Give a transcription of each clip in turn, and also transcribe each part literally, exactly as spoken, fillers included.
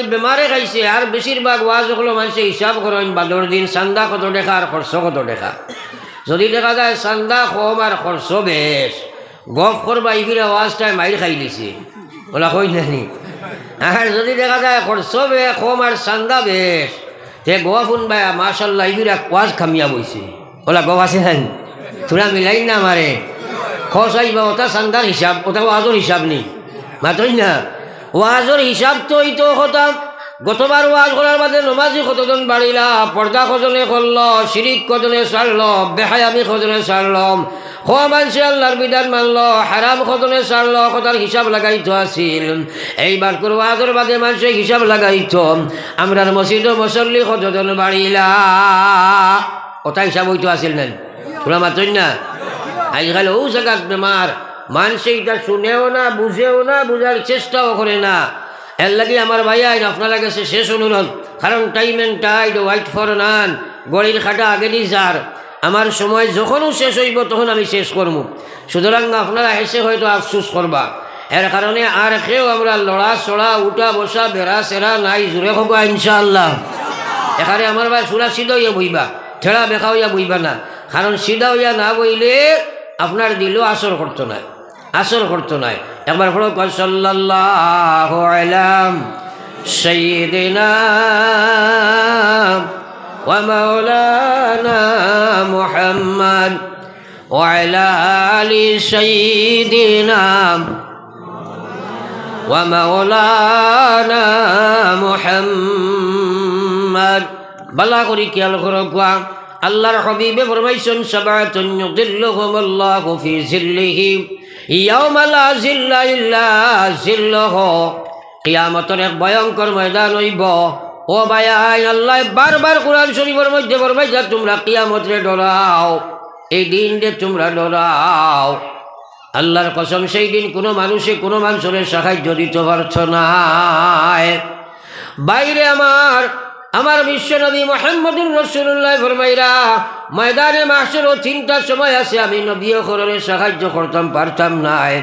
বেমারে খাইছে, আর বেশিরভাগ ওয়াজ অকলো মানষে হিসাব করইন বাদর দিন, চান্দা কত টেকা আর খরচ কত টেকা। যদি দেখা যায় চান্দা কম আর খরচ বেশ, গফ করবা ইফিরা ওয়াজটায় মাইর খাইলিছে, অলা কইন না নি? আর যদি দেখা যায় খরচ বে-, কম আর চান্দা বেশ, তে গফ হুনবায়, মাশাআল্লাহ, ইফিরা ওয়াজ কামিয়াব অইছে। অলা গফ আছে না নি? থুড়া মিলাইন না আমারে। খরচ অইবা, অটা চান্দার হিসাব, অটা ওয়াজর হিসাব নি? মাতইন না। ওয়াজর হিসাব তো অইতো কথা। গতবার ওয়াজ করার বাদে নমাজি কতজন বাড়িলা, পর্দা কজনে করলো, শিরিক কজনে ছাড়লো, বেহায়ামি কজনে ছাড়লো, কয় মানষে আল্লার বিধান মানলো, হারাম কজনে ছাড়লো, কথার হিসাব লাগাইতো আছিল। এইবারকুর ওয়াজর বাদে মানষে হিসাব লাগাইতো, আমরার মসজিদো মুসল্লি কতজন বাড়িলা। অটা হিসাব অইতো আছিল না নি? থুড়া মাতইন না। আইজকাল অউ জাগাত বেমার, মানষে ইটা হুনেও না, বুঝেও না, বুঝার চেষ্টাও করে না। এরলাগি আমার ভাইয়াইন, আপনারার গেছে শেষ অনুরোধ, কারণ time and tide wait for none, ঘড়ির কাটা আগেদি যার। আমার সময় যখনউ শেষ অইবো, তখন আমি শেষ করমু। সুতরাং আপনারা হেষে হয়তো আফসুস করবা। এর কারণে আর কেউ আমরার লড়া চড়া, উঠা বসা, বেড়া চেরা নাই, জুরে কউক্কা ইনশাআল্লাহ। এখানে আমার ভাই থুড়া সিধা অইয়া বইবা, ঠেড়া বেকা অইয়া বইবা না, কারণ সিধা অইয়া না বইলে আপনার দিলো আসর করতো নায়, আসর করতো নায়। একবার পড়ো, কও, সাল্লাল্লাহু আলা সাইয়্যিদিনা ওয়া মাওলানা মুহাম্মদ ওয়া আলা আলি সাইয়্যিদিনা ওয়া মাওলানা মুহাম্মদ। ভালা করি খেয়াল করউক্কা, আল্লার হাবিবে ফরমাইছইন, সাবআতুন ইউযিল্লুহুমুল্লাহু ফি জিল্লিহি ইয়াওমা লা জিল্লা ইল্লা জিল্লুহু। কিয়ামতর এক ভয়ঙ্কর ময়দান অইবো। ও ভাইয়াইন, আল্লায় বারবার কুরআন শরিফর মধ্যে ফরমাইরা, তুমরা কিয়ামতরে ডরাও, এই দিনরে তুমরা ডরাও। আল্লার কসম, সেই দিন কুনু মানষে কুনু মানষরে সাহায্য দিতো পারতো নায়। ভাইরে আমার, আমার বিশ্বনবী মুহাম্মদুর রাসূলুল্লায় ফরমাইরা, ময়দানে মাহশরো তিনটা সময় আছে, আমি নবীয়ে কেউরে সাহায্য করতাম পারতাম নায়।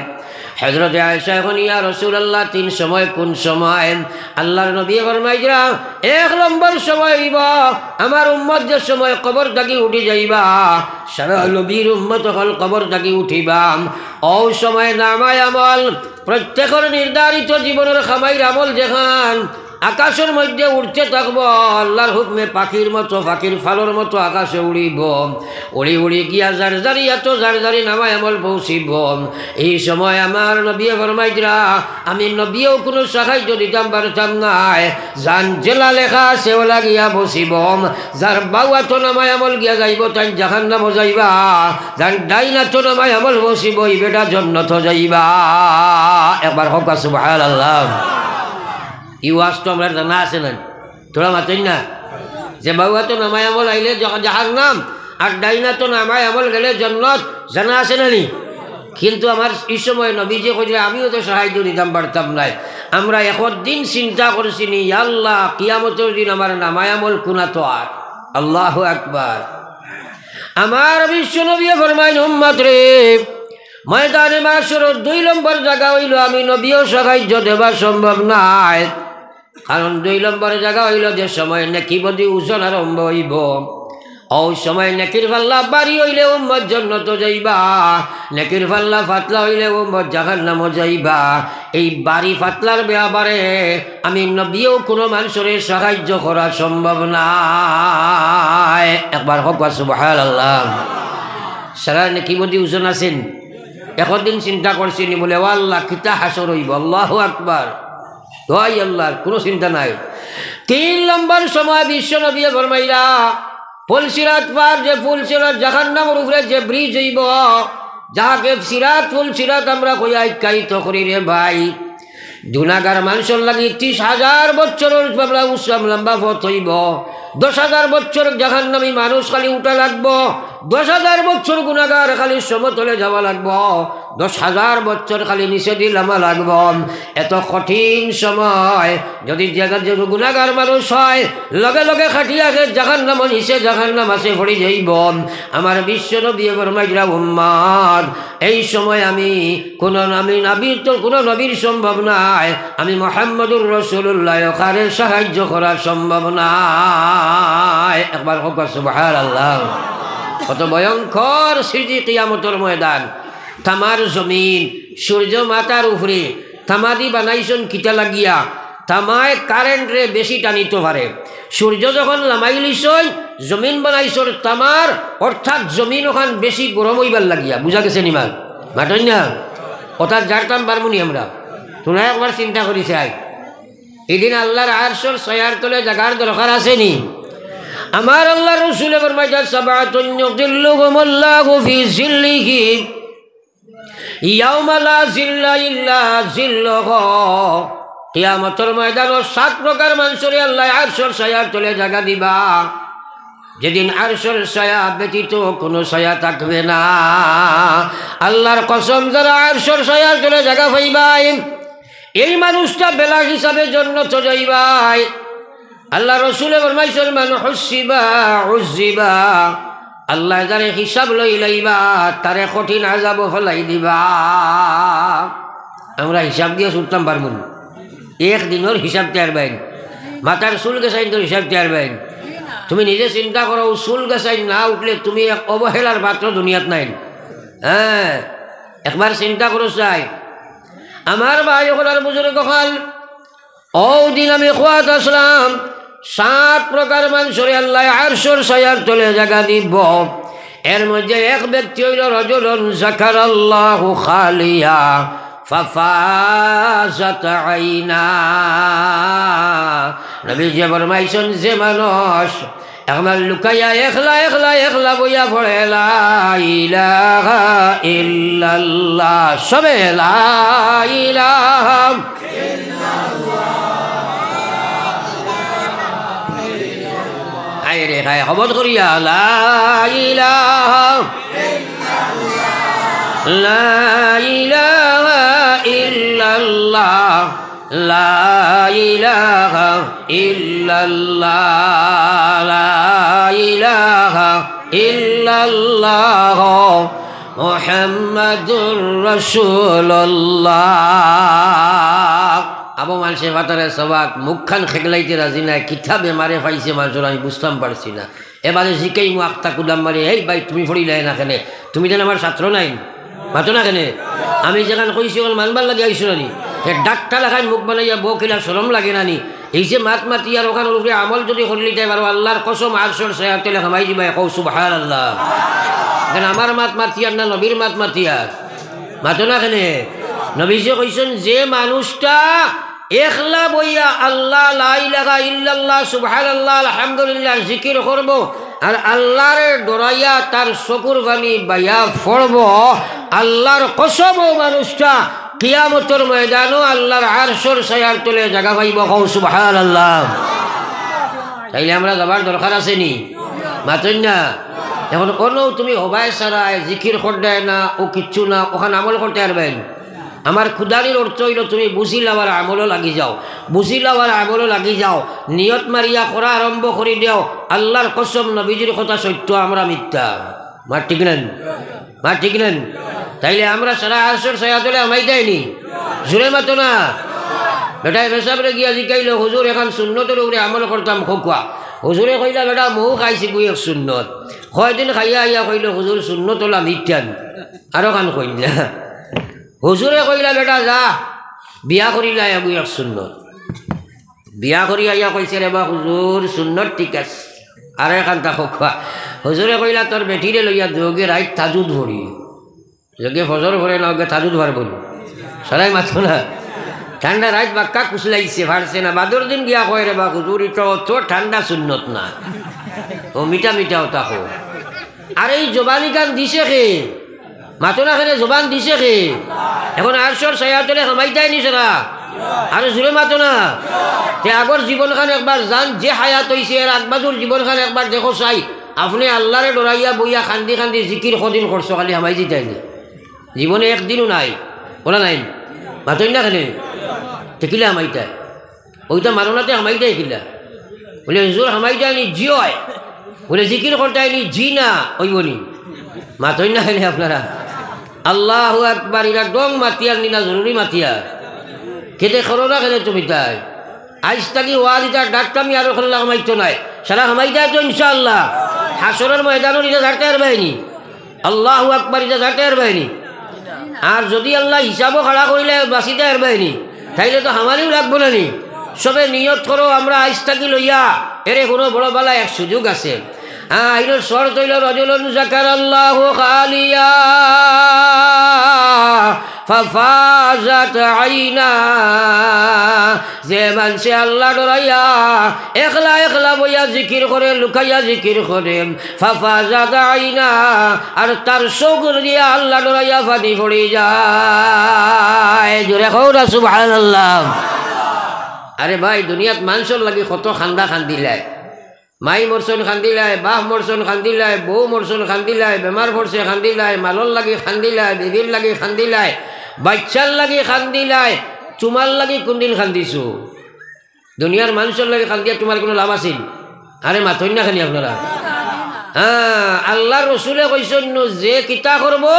হযরতে আয়েশায় কইন, ইয়া রাসূলুল্লাহ, তিন সময় কুন সময়? আল্লার নবীয়ে ফরমাইরা, এক নম্বর সময় অইবো, আমার উম্মত যে সময় কবর থাকি উঠি যাইবা, সারা নবীর উম্মত অকল কবর থাকি উঠিবা, অউ সময় নামায় আমল, প্রত্যেকর নির্ধারিত জীবনর কামাইর আমল যেখান আকাশর মধ্যে উড়তে থাকবো, আল্লার হুকুমে পাখির মতো, পাখির ফালর মতো আকাশে উড়িবো। উড়ি উড়ি গিয়া যার যার ইয়াতো যার যার নামায় আমল পৌঁছিবো। এই সময় আমার নবীয়ে ফরমাইরা, আমি নবীয়েও কুনু সাহায্য দিতাম পারতাম নায়। যান যেলা লেখা আছে অলা গিয়া বসিবো। যার বাউ আতো নামায় আমল গিয়া যাইবো, তাইন জাহান্নামো যাইবা। যান ডাইন আতো নামায় আমল বসিবো, ই বেটা জন্নতো যাইবা। একবার কউক্কা সুবহানাল্লাহ। ই ওয়াজ তো আমরার জানা আছে না? থুড়া মাতইন না। যে বাউ আতো নামায় আমল আইলে জা-, জাহান্নাম, আর ডাইন আতো নামায় আমল গেলে জন্নত, জানা আছে না নি? কিন্তু আমার ই সময় নবীজিয়ে কইরা, আমিও তো সাহায্য দিতাম পারতাম নায়। আমরা একদিন চিন্তা করছি নি, ইয়া আল্লাহ, কিয়ামতর দিন আমার নামায় আমল কুনাতো আর। আল্লাহু আকবার। আমার বিশ্বনবীয়ে ফরমাইন, উম্মতরে, ময়দানে মাহশরর দুই নম্বর জাগা অইলো আমি নবীয়েও সাহায্য দেওয়া সম্ভব নায়। কারণ দুই নম্বর জাগা অইলো যে সময় নেকি বদি ওজন আরম্ভ অইবো, অউ সময় নেকির পাল্লা ভারি অইলে উম্মত জন্নতো যাইবা, নেকির পাল্লা পাতলা অইলে উম্মত জাহান্নামো যাইবা। এই ভারি পাতলার ব্যাপারে আমি নবীয়েও কুনু মানষরে সাহায্য করা সম্ভব নায়। একবার কউক্কা সুবহানাল্লাহ। সারা নেকি বদি ওজন আছে নি? একদিন চিন্তা করছি নি বুলে, ও আল্লাহ, কিতা হাশর অইবো? আল্লাহু আকবার। দোয়াই আল্লাহর, কুনু চিন্তা নাই। তিন নম্বর সময় বিশ্বনবীয়ে ফরমাইরা, পুলসিরাত পার, যে পুলসিরাত জাহান্নামর উপরে যে bridge অইবো, যাহাকে সিরাত পুলসিরাত আমরা কইয়া আখ্যায়িত করি রে ভাই। গুনাগার মানষর লাগি ত্রিশ হাজার বছরর লম্বা উৎসব লম্বা পথ অইবো। দশ হাজার বছর জাহান্নামী মানুষ খালি উঠা লাগবো, দশ হাজার বছর গুনাগার খালি সমতলে যাওয়া লাগবো, দশ হাজার বছর খালি নিচেদি লামা লাগবো। এত কঠিন সময়, যদি জাগা-, যদি গুনাগার মানুষ হয়, লগে লগে খাটিয়া হে জাহান্নামো নিচে জাহান্নাম আছে পড়ি যাইবো। আমার বিশ্ব নবী ফরমাইরা, উম্মত, এই সময় আমি কোন নবী, নবীর তো কোন নবীর সম্ভব নায়, আমি মুহাম্মদুর রাসূলুল্লাহ, কারে সাহায্য করা সম্ভব নায়। একবার কউক্কা সুবহানাল্লাহ। কত ভয়ঙ্কর সিজি কিয়ামতর ময়দান। তামার জমিন, সূর্য মাথার উপরে, তামাদি বানাইছইন কিতা লাগিয়া? তামায় কারেন্টরে বেশি টানিতো পারে। সূর্য যখন লামাইলিছইন, জমিন বানাইছইন তামার, অর্থাৎ জমিন অখান বেশি গরম অইবার লাগিয়া। বুঝা গেছে নি মাত? মাতইন না? অর্থাৎ জারতাম পারমু নি আমরা? তুমরা একবার চিন্তা করি চাই। ইদিন আল্লার আরশর ছায়ার তলে জাগার দরকার আছে নি? আমার আল্লার রসুলে ফরমাইতা, সাবআতুন ইউযিল্লুহুমুল্লাহু ফি জিল্লিহি ইয়াওমা লা জিল্লা ইল্লা জিল্লুহু। কিয়ামতর ময়দানো সাত প্রকার মানষরে আল্লায় আরশর ছায়ার তলে জাগা দিবা, যেদিন আরশর ছায়া ব্যতীত কুনু ছায়া থাকবে না। আল্লার কসম, যারা আরশর ছায়ার তলে জাগা পাইবায়, এই মানুষটা বেলা হিসাবে জন্নতো যাইবায়। আল্লার রসুলে ফরমাইছইন, মান হুসিবা উজ্জিবা। আল্লায় যারে হিসাব লইলাইবা, তারে কঠিন আজাবো ফালাই দিবা। আমরা হিসাব দিয়া ছুটতাম পারমু নি? এক দিনর হিসাব টের পাইন। মাথার চুল গেছাইন তোর হিসাব টের পাইন। তুমি নিজে চিন্তা করো, চুল গেছাইন না উঠলে তুমি এক অবহেলার পাত্র দুনিয়াত নাইন। হ্যাঁ, একবার চিন্তা করো চাই। আমার ভাই অকল আর বুজুর্গ অকল, অউ দিন আমি কওয়াত আছলাম, সাত প্রকার মানষরে আল্লায় আরশর ছায়ার তলে জাগা দিবা। এর মধ্যে এক ব্যক্তি অইলো রাজুলুন যাকারাল্লাহু খালিয়া ফাফাজাত আইনা। নবীজি ফরমাইছইন, যে মানুষ একবার লুকাইয়া একলা, একলা, একলা বইয়া পড়ে, লা ইলাহা ইল্লাল্লাহ। সবে লা ইলাহা। হায় রে হায়, হবত করিয়া, লা ইলাহা, লা ইলাহা ইল্লাল্লাহ। লা ইলাহা ইল্লাল্লাহ, লা ইলাহা ইল্লাল্লাহ, মুহাম্মাদুর রাসূলুল্লাহ। আবো মানষে ফাতারে সবাক, মুখখান খেকলাইতে রাজি নায়, কিতা বেমারে পাইছে মানষর আমি বুঝতাম পারছি না। এবারে জিকাইমু আখতা কুদাম মারি, "এই ভাই, তুমি পড়িলায় না কেনে? তুমি যেন আমার ছাত্র নাইন, মাতো না কেনে? আমি যেখান কইছি, অখান মানবার লাগি আইছো না নি?" হে ডাক্তার লাখান মুখ বানাইয়া বউকিলা শরম লাগে না নি? এই যে মাত মাতিয়ার অখানর উপরে আমল যদি করলিতায় পারো, আল্লার কসম, আরশর ছায়ার তলে হামাই দিবায়, কও সুবহানাল্লাহ। কেনে আমার মাত মাতিয়ার না নবীর মাত মাতিয়ার? মাতো না কেনে? নবীজি কইছইন, যে মানুষটা একলা বইয়া আল্লাহ, লা ইলাহা ইল্লাল্লাহ, সুবহানাল্লাহ, আলহামদুলিল্লাহ জিকির করবো, আর আল্লারে ডরাইয়া তার চকুর পানি বাইয়া পড়বো, আল্লার কসম, অউ মানুষটা কিয়ামতর ময়দানো আল্লার আরশর ছায়ার তলে জাগা পাইবো। কও সুবহানাল্লাহ। তাইলে আমরা যাবার দরকার আছে নি? মাতইন না। এখন অনো তুমি হবায় সারায়, জিকির করতায় না, অউ কিচ্ছু না, অখান আমল করতায় পারবায় নি? আমার খুদারির অর্থ অইলো তুমি বুঝিলাও আর আমলো লাগি যাও, বুঝিলাও আর আমলো লাগি যাও। নিয়ত মারিয়া করা আরম্ভ করি দেও, আল্লার কসম, নবীজির কথা সত্য, আমরা মিথ্যা। মাত ঠিক না নি? মাত ঠিক না নি? তাইলে আমরা সারা আরশর ছায়ার তলে হামাইতায় নি? জোরে মাতো না। বেটায় পেশাবরে গিয়া জিকাইলো, "হুজুর, এখান সুন্নতর উপরে আমল করতাম, কউক্কা।" হুজুরে কইলা, "বেটা, মউ খাইছি গু এক সুন্নত।" কয়দিন খাইয়া আইয়া কইলো, "হুজুর, সুন্নত অলা মিথ্যা নি।" আরো খান কইলা। হুজুরে কইলা, "বেটা, যা, বিয়া করিলায় গু এক সুন্নত।" বিয়া করি আইয়া কইছে, "রে বা হুজুর, সুন্নত ঠিক আছে।" আরো এখান তা কউক্কা। হুজুরে কইলা, "তোর বেটিরে লইয়া দুয়োগে রাইত তাহাজ্জুদ পড়ি।" যেগে ফজর পড়ে না, ওগে তাহাজ্জুদ পারবো নি? সারায় মাতো না। ঠান্ডা রাইত বাক্কা কুছলাইছে, পারছে না। বাদর দিন গিয়া কয়, "রে বা হুজুর, ইটা অত ঠান্ডা সুন্নত না। অউ মিঠা মিঠা অতা কও।" আরে ই জবান ইখান দিছে কে? মাতো না কেনে, জবান দিছে কে? এখন আরশর ছায়ার তলে হামাইতায় নি সারা? আরো জোরে মাতো না। তে আগর জীবনখান একবার যান, যে হায়াত অইছে এর আগবাজুর জীবনখান একবার দেখো চাই। আপনে আল্লারে ডরাইয়া বইয়া কান্দি কান্দি জিকির কদিন করছো, খালি হামাই দিতায় নি? জীবনে একদিনও নাই, ওলা নাই। মাতইন না কেনে? তে কিলা হামাইতায়? ওইটা মারোনাতে হামাইতায় কিলা? বলে, "হুজুর, হামাইতায় নি?" "জি অয়।" বলে, "জিকির করতায় নি?" "জি না।" অইবো নি? মাতইন না কেনে আপনারা? আল্লাহু আকবার, ইটা ঢং মাতিয়ার নি না জরুরি মাতিয়ার? কেতে করো না কেনে তুমি তাই? আইজ থাকি ওয়াজ ইটা ডাকতাম, ইয়ারও করলে হামাইতো নায়। সারা হামাইতায় তো ইনশাআল্লাহ। হাশরর ময়দানো ইটা ছাড়তায় পারবায় নি। আল্লাহু আকবার, ইটা ছাড়তায় পারবায় নি। আর যদি আল্লায় হিসাবো খাড়া করিলে বাঁচিতায় পারবায় নি, তাইলে তো হামানিও লাগবো না নি। সবে নিয়ত করো, আমরা আইজ থাকি লইয়া এরে কোনো বড় বালা এক সুযোগ আছে। হ্যাঁ, ইনোর শর্ত অইলো, "রজুলুন যাকারাল্লাহু খালিয়া ফাফাজাত আইনা।" যে মানষে আল্লাহ ডরাইয়া একলা একলা বইয়া জিকির করে, লুকাইয়া জিকির করে, ফাফাজাত আইনা, আর তার চউখ দিয়া আল্লাহ ডরাইয়া পানি পড়ি যায়। জোরে কও না সুবহানাল্লাহ। আরে ভাই, দুনিয়াত মানষর লাগি কত কান্দা কান্দিলায়। মাই মরছইন কান্দিলায়, বাপ মরছইন কান্দিলায়, বউ মরছইন কান্দিলায়, বেমার পড়ছে কান্দিলায়, মালর লাগি কান্দিলায়, বিবির লাগি কান্দিলায়, বাইচ্চার লাগি কান্দিলায়, তুমার লাগি কুনদিন কান্দিছো? দুনিয়ার মানষর লাগি কান্দিয়া তুমার কুনু লাভ আছিল? আরে মাতইন না কেনে আপনারা? হ্যাঁ, আল্লার রসুলে কইছইন নু, যে কিতা করবো,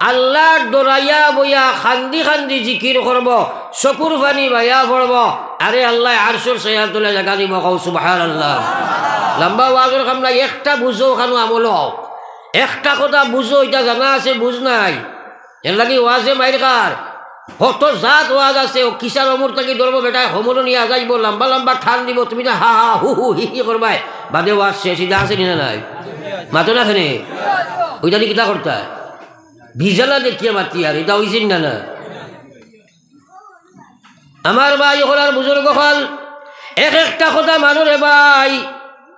আল্লাহ ডরাইয়া বইয়া কান্দি কান্দি জিকির করবো, চকুর পানি বাইয়া পড়বো, আরে আল্লায় আরশর ছায়ার তলে জাগা দিবো, কও সুবহানাল্লাহ। লম্বা ওয়াজর কাম নাই, একটা বুঝো, খানো আমলো। একটা কথা বুঝো, ইটা জানা আছে, বুঝ নাই। এর লাগি ওয়াজে মাইর খার। কত জাত ওয়াজ আছে, ও কিসার অমর থাকি ধরবো বেটায়, হমরও নিয়া যাইবো, লম্বা লম্বা টান দিবো, তুমি না হা হা হু হু হি হি করবায়, বাদে ওয়াজ শেষ, ইটা আছে নি না নাই? মাতো না কেনে? ওইটা দিয়ে কিতা করতায়? ভিজালা দেখিয়া মাতিয়ার, ইটা অইছে নি না না? আমার ভাই অকল আর বুজুর্গ অকল, এক একটা কথা মানো রে ভাই।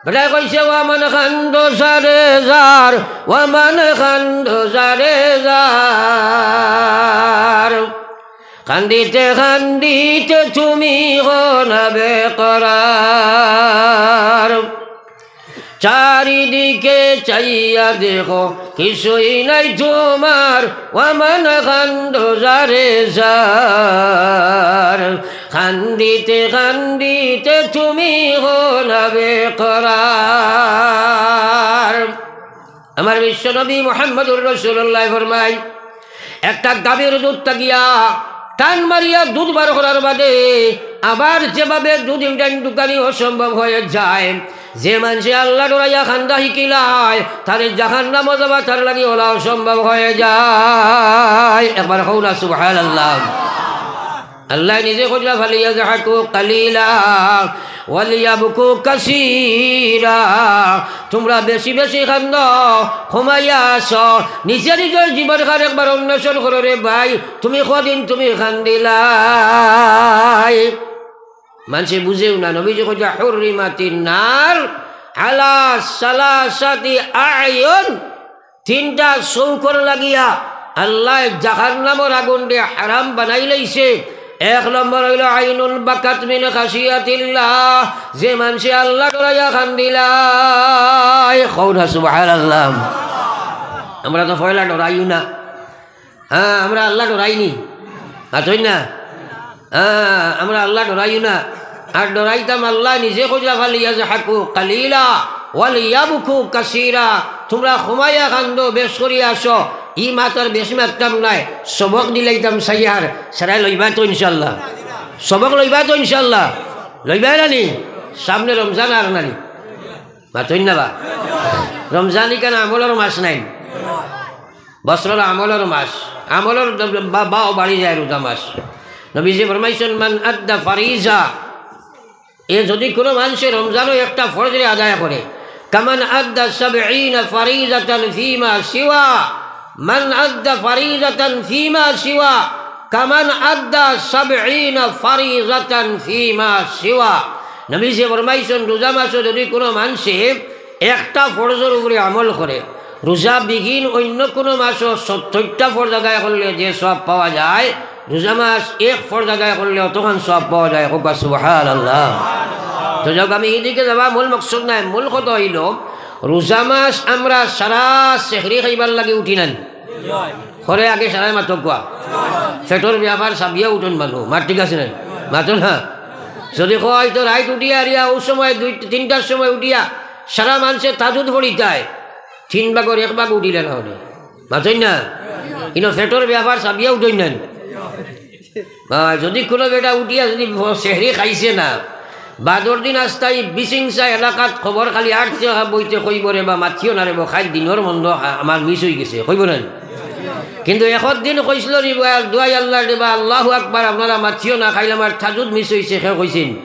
বেটায় কইছে, "ওয়ামান কান্দো যারে যার, ওয়ামান কান্দো যারে যার। কান্দিতে কান্দিতে তুমি হো না বেকরার।" চারিদিকে চাইয়া দেখো, কিছুই নাই তোমার, ওয়ামান কান্দো যারে যার। কান্দিতে কান্দিতে তুমি হো না বেকরার। আমার বিশ্বনবী মুহাম্মদুর রাসূলুল্লাহ ফরমায়, একটা গাভীর দুধ থাকিয়া টান মারিয়া দুধ বার করার বাদে আবার যেভাবে দুধ ইন্টাইন ঢুকানি অসম্ভব হয়ে যায়, যে মানষে আল্লাহ ডরাইয়া কান্দা হিকিলায়, তারে জাহান্নামো যাওয়া তার লাগি অলা অসম্ভব হয়ে যায়। একবার কও না সুবহানাল্লাহ। আল্লায় নিজে কইরা, "ফালিয়াজহাকু কালিলা ওয়ালিয়াবকু কাসীরা।" তুমরা বেশি বেশি কান্দো, কমাইয়া আসো। নিজে নিজর জীবনখান একবার অন্বেষণ করো রে ভাই, তুমি কদিন তুমি কান্দিলায়। মানষে বুঝেও না, নবীজি কইরা, "হুররিমাতিন নার আলা সালাসাতি আ'য়ুন।" তিনটা চউখর লাগিয়া আল্লায় জাহান্নামর আগুনরে হারাম বানাইলাইছে। এক নম্বর অইলো আইনুন বাকাত মিন খাশিয়াতিল্লাহ, যে মানষে আল্লাহ ডরাইয়া কান্দিলায়। কও না সুবহানাল্লাহ। আমরা তো পয়লা ডরাইও না। হ্যাঁ, আমরা আল্লাহ ডরাইনি। মাতইন না? হ্যাঁ, আমরা আল্লাহ ডরাইও না। আর ডরাইতাম আল্লায় নিজে কইরা, "ফালিয়াজহাকু কালিলা ওয়ালিয়াবকু কাসীরা।" তুমরা কমাইয়া কান্দো, বেশ করিয়া আসো। ই মাত আর বেশি মাততাম নায়, সবক দিলাইতাম সাইয়ার। সারায় লইবা তো ইনশাআল্লাহ? সবক লইবা তো ইনশাআল্লাহ? লইবা না নি? সামনে রমজান আর না নি? মাতইন না বা? রমজান ইখান আমলর মাস নায় নি? বছরর আমলর মাস, আমলর বা-, বাও বাড়ি যায় রোজা মাস। নবীজি ফরমাইছইন, "মান আদ্দা ফারিজা", এ যদি কুনু মানষে রমজানো একটা ফরজরে আদায় করে, "কামান আদ্দা সাবঈনা ফারিজাতান ফিমা সিওয়া, মান আদ্দা ফারিজাতান ফিমা সিওয়া, কামান আদ্দা সাবঈনা ফারিজাতান ফিমা সিওয়া।" নবীজি ফরমাইছইন, রোজা মাসো যদি কুনু মানষে একটা ফরজর উপরে আমল করে, রোজা বিগিন অইন্য কুনু মাসো সত্তইরটা ফরজ আদায় করলে যে সওয়াব পাওয়া যায়, রোজা মাস এক ফরজ আদায় করলে অতখান সওয়াব পাওয়া যায়। কউক্কা সুবহানাল্লাহ। তো যাউক, আমি হিদিকে যাওয়া মূল মকসদ নায়, মূল কথা অইলো রোজা মাস আমরা সারা সেহরি খাইবার লাগি উঠি না নি? করে আগে সারায় মাতউক্কা। পেটর বেয়াপার চাবিয়া উঠইন মানুষ, মাত ঠিক আছে না? মাতো না। যদি কয় তো রাইত উঠিয়া আরিয়া অউ সময় দুই তিনটার সময় উঠিয়া সারা মানষে তাহাজ্জুদ পড়িতায়, তিন ভাগর এক ভাগ উঠিলা না অনে। মাতইন না? ইনো পেটর বেয়াপার চাবিয়া উঠইন না নি? আহ, যদি কুনু বেটা উঠিয়া যদি সেহরি খাইছে না, বাদর দিন আস্তা ই বিশিংসা এলাকাত খবর খালি আটছে বইতে কইবো রে বা মাতিও না রে বা, খাইল দিনর মন্দ আ-, আমার মিস অইগেছে, কইবো না নি? কিন্তু একর দিন কইছিল রে বা, দোয়াই আল্লাহ রে বা, আল্লাহু আকবার, আপনারা মাতিও না, খাইল আমার তাহাজ্জুদ মিস অইছে, কেউ কইছে নি?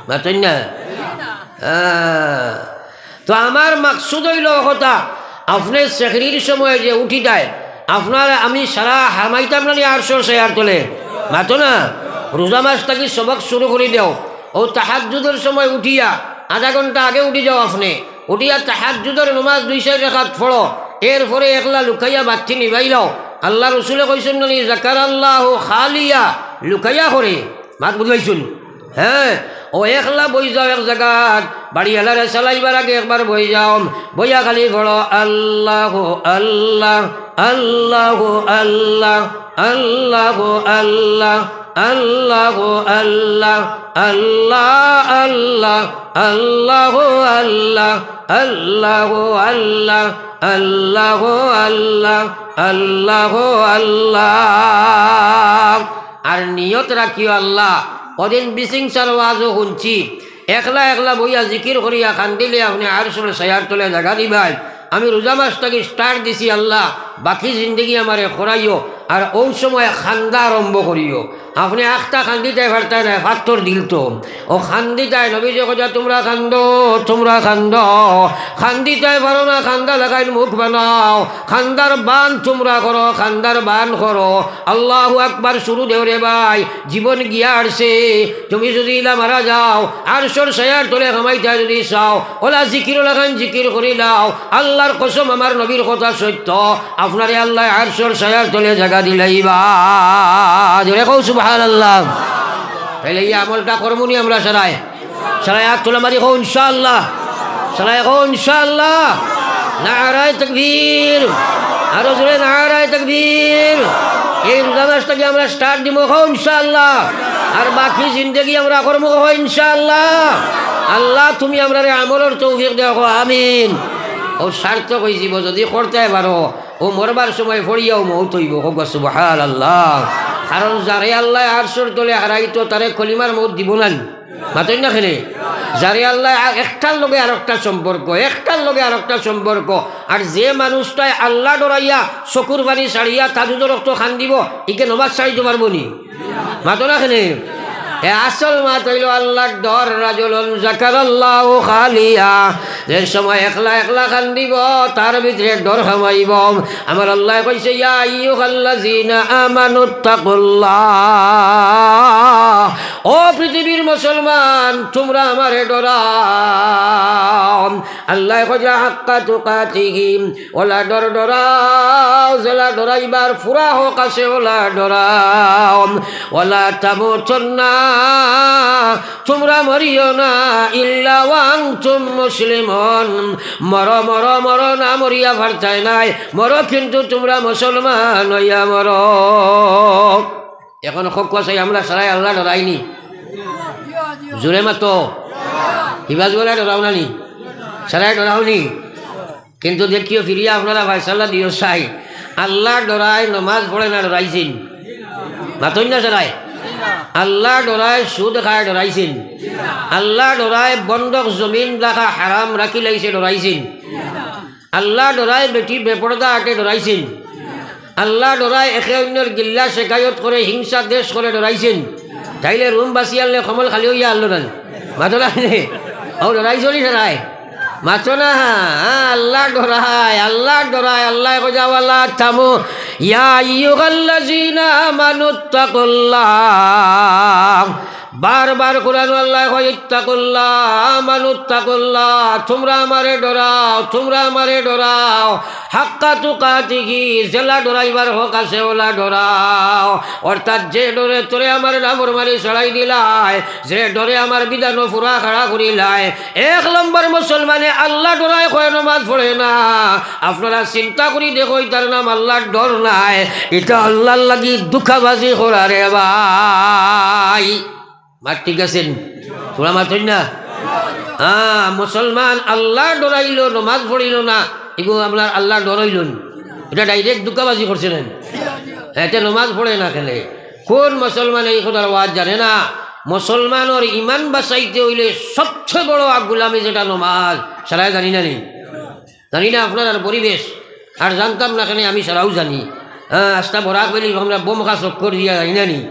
মাতইন না? আহ, তো আমার মাকসুদ অইলো কথা, আপনে সেহরির সময় যে উঠিতায়, আপনার আমি সারা হামাইতাম না নি আরশর ছায়ার তলে? মাতো না। রোজা মাস থাকি সবক শুরু করি দেও। অউ তাহাজ্জুদর সময় উঠিয়া আধা ঘন্টা আগে উঠি যাও আপনে। উঠিয়া তাহাজ্জুদর নমাজ দুই চাইর রাকাত পড়ো। এরপরে একলা লুকাইয়া বাত্তি নিবাইলাও। আল্লার রসুলে কইছইন না নি, "জাকারাল্লাহু খালিয়া", লুকাইয়া করে। মাত বুঝাইছইন? হ্যাঁ, অউ একলা বই যাও এক জাগাত, বাড়িআলারে চালাইবার আগে একবার বই যাও, বইয়া খালি পড়ো, আল্লাহু আল্লাহ, আল্লাহু আল্লাহ, আল্লাহু আল্লাহ, আল্লাহু আল্লাহ, আল্লাহ আল্লাহ, আল্লাহু আল্লাহ, আল্লাহু আল্লাহ, আল্লাহু আল্লাহ, আল্লাহু আল্লাহ। আর নিয়ত রাখিও আল্লাহ, অদিন বিশিংসার ওয়াজও হুনছি, একলা একলা বইয়া জিকির করিয়া কান্দিলে আপনে আরশর ছায়ার তলে জাগা দিবায়। আমি রোজা মাস থাকি start দিছি আল্লাহ, বাকি জিন্দেগি আমারে খরাইও। আর অউ সময় কান্দা আরম্ভ করিও। আপনে আখতা কান্দিতায় পারতায় নায়, পাত্থর দিল তো। অউ কান্দিতায়, নবীজিয়ে কইতা, "তুমরা কান্দো, তুমরা কান্দো।" কান্দিতায় পারো না, কান্দা লাখাইন মুখ বানাও। কান্দার বান তুমরা করো, কান্দার বান করো। আল্লাহু আকবার শুরু দেও রে ভাই, জীবন গিয়া আরছে। তুমি যদি ইলা মারা যাও, আরশর ছায়ার তলে হামাইতায় যদি চাও, অলা জিকির লাখান জিকির করিলাও। আল্লার কসম, আমার নবীর কথা সত্য, আপনারে আল্লায় আরশর ছায়ার তলে জাগা দিলাইবা। জোরে কও সুবহানাল্লাহ। তাইলে ই আমলটা করমু নি আমরা সারায়? সারায় আত তুলা মারি কও ইনশাআল্লাহ। সারায় কও ইনশাআল্লাহ। নারায়ে তাকবীর। আরো জোরে নারায়ে তাকবীর। এই রোজা মাস থাকি আমরা start দিমু কও ইনশাআল্লাহ। আর বাকি জিন্দেগি আমরা করমু কও ইনশাআল্লাহ। আল্লাহ তুমি আমরারে আমলর তৌফিক দেও কও আমিন। অউ সার্থক অইযিবো যদি করতায় পারো। অউ মরবার সময় পড়িয়াও মউত অইবো, কও সুবহানাল্লাহ। কারণ যারে আল্লায় আরশর তলে হারাইতো, তারে কলিমার মউত দিবো না নি? মাতইন না কেনে? যারে আল্লায় আ-, একটার লগে আরকটা সম্পর্ক, একটার লগে আরকটা সম্পর্ক। আর যে মানুষটায় আল্লাহ ডরাইয়া চকুর পানি ছাড়িয়া তাহাজ্জুদর অক্ত কান্দিবো, ইগে নমাজ ছাড়িতো পারবো নি? মাতো না কেনে? এ আসল মাত অইলো আল্লার ডর, রাজুলুন যাকারাল্লাহু খালিয়া। যে সময় একলা একলা কান্দিবো, তার ভিতরে ডর হামাইবো। আমার আল্লায় কইছে, "ইয়া আইয়ুহাল্লাযীনা আমানুত্তাকুল্লাহ।" ও পৃথিবীর মুসলমান, তুমরা আমারে ডরাও। আল্লায় কইরা, "হাক্কা তুকাতিহি।" অলা ডর ডরাও, যেলা ডরাইবার পুরা হক আছে, অলা ডরাও। "ওয়ালা তামুতুন্না", তুমরা মরিও না, "ইল্লা ওয়া আনতুম মুসলিমুন", মরো, মরো, মরো, না মরিয়া পারতায় নায়, মরো কিন্তু তুমরা মুসলমান অইয়া মরো। এখন কউক্কা চাই, আমরা সারায় আল্লাহ ডরাইনি? জোরে মাতো। হিবাজ বলে ডরাও না নি? সারায় ডরাও নি? কিন্তু দেখিও ফিরিয়া আপনারা ফয়সালা দিও চাই। আল্লাহ ডরায় নমাজ পড়ে না ডরাইছইন? মাতইন না সারায়। আল্লাহ ডরায় সুদ খায় ডরাইছইন? আল্লাহ ডরায় বন্ধক জমিন রাখা হারাম রাখিলাইছে ডরাইছইন? আল্লাহ ডরায় বেটি বেপর্দা আটে ডরাইছইন? আল্লাহ ডরায় একে অইন্যর গিল্লা শেকায়ত করে হিংসা দেশ করে ডরাইছইন? তাইলে রুম বাসি আনলে কমল খালি অইয়া আনলো না? মাতো না নি? অউ ডরাইছো নি সারায়? মাতো না? হ্যাঁ, আল্লাহ ডরায়, আল্লাহ ডরায়, আল্লায় কইরা, "ওয়ালা তামু-, ইয়া আইয়ুহাল্লাযীনা আমানুত্তাকুল্লাহ।" বারবার কোরআনো আল্লায় কয়, "ইত্তাকুল্লাহ, আমানুত্তাকুল্লাহ, তুমরা আমারে ডরাও, তুমরা আমারে ডরাও।" হাক্কা তুকাতিহি, যেলা ডরাইবার হক আছে, অলা ডরাও। অর্থাৎ যে ডরে তোরে আমার নাফরমানি ছাড়াই দিলায়, যে ডরে আমার বিধানো পুরা খাড়া করিলায়, এক নম্বর মুসলমানে আল্লাহ ডরায় কয় নমাজ পড়ে না। আপনারা চিন্তা করি দেখো, ইতার নাম আল্লাহর ডর নাই, ইতা আল্লাহর লাগি ধুকাবাজি করা রে ভাই। মাত ঠিক আছে নি? তোরা মাতইন না? হ্যাঁ, মুসলমান আল্লাহ ডরাইলো, নমাজ পড়িলো না, এগু আপনার আল্লাহ ডরাইলো নি? ইটা direct ধুকাবাজি করছে না? এতে নমাজ পড়ে না কেনে? কোন মুসলমানে ই কথার ওয়াজ জানে না? মুসলমানর ইমান বাঁচাইতে অইলে সবচেয়ে বড় আগ গুলামি যেটা নমাজ, সারায় জানি না নি? জানি না আপনারার পরিবেশ, আর জানতাম না কেনে, আমি সারাও জানি। হ্যাঁ, আস্তা বরাক ভ্যালি আমরা বোমখা চক্কর দিয়া জানি না নি?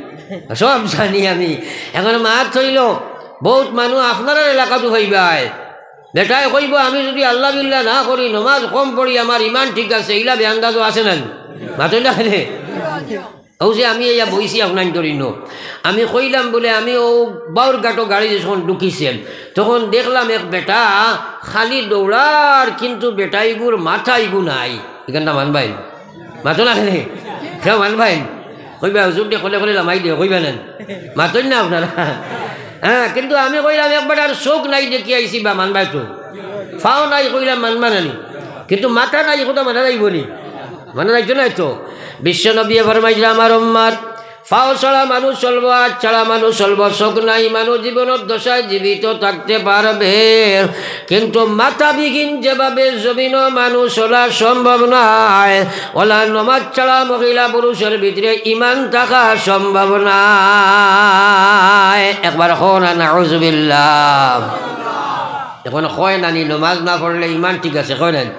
সব জানি আমি। এখন মাত অইলো, বউত মানুষ আপনারার এলাকাত পাইবায়, বেটায় কইবো, "আমি যুদি আল্লাহ বিল্লাহ না করি, নমাজ কম পড়ি, আমার ইমান ঠিক আছে", ইলা বেআন্দাজও আছে না নি? মাতইন না কেনে? অউ যে আমি ইয়া বইছি আপনাইনতর ইনো, আমি কইলাম বুলে, আমি অউ বাউরঘাটো গাড়ি যখন ঢুকিছি, তখন দেখলাম এক বেটা খালি দৌড়ার, কিন্তু বেটা ইগুর মাথা ইগু নাই। ইখানটা মানবাইন? মাতো না কেনে? কেউ মানবাইন? কইবা, "হুজুর দে খলে খলে লামাই দে", কইবা না? মাতইন না আপনারা? হ্যাঁ, কিন্তু আমি কইলাম, "এক বেটার চউখ নাই দেখি আইছি বা", মানবায় তো? পাও নাই কইলাম, মানবা না নি? কিন্তু মাথা নাই, কথা মানা যাইবো নি? মানা যাইতো না তো? বিশ্ব নবীয়ে ফরমাইছলা, "আমার উম্মত, পাও ছাড়া মানুষ চলবো, আত ছাড়া মানুষ চলবো, চউখ নাই মানুষ জীবনর দশায় জীবিত থাকতে পারবে, কিন্তু মাথাবিহীন যেভাবে জমিনো মানুষ চলা সম্ভব নায়, অলা নমাজ ছাড়া মহিলা পুরুষর ভিতরে ইমান থাকা সম্ভব নায়।" একবার কও না, নাউজুবিল্লাহ। এখন কয় না নি, নমাজ না পড়লে ইমান ঠিক আছে, কয় না নি?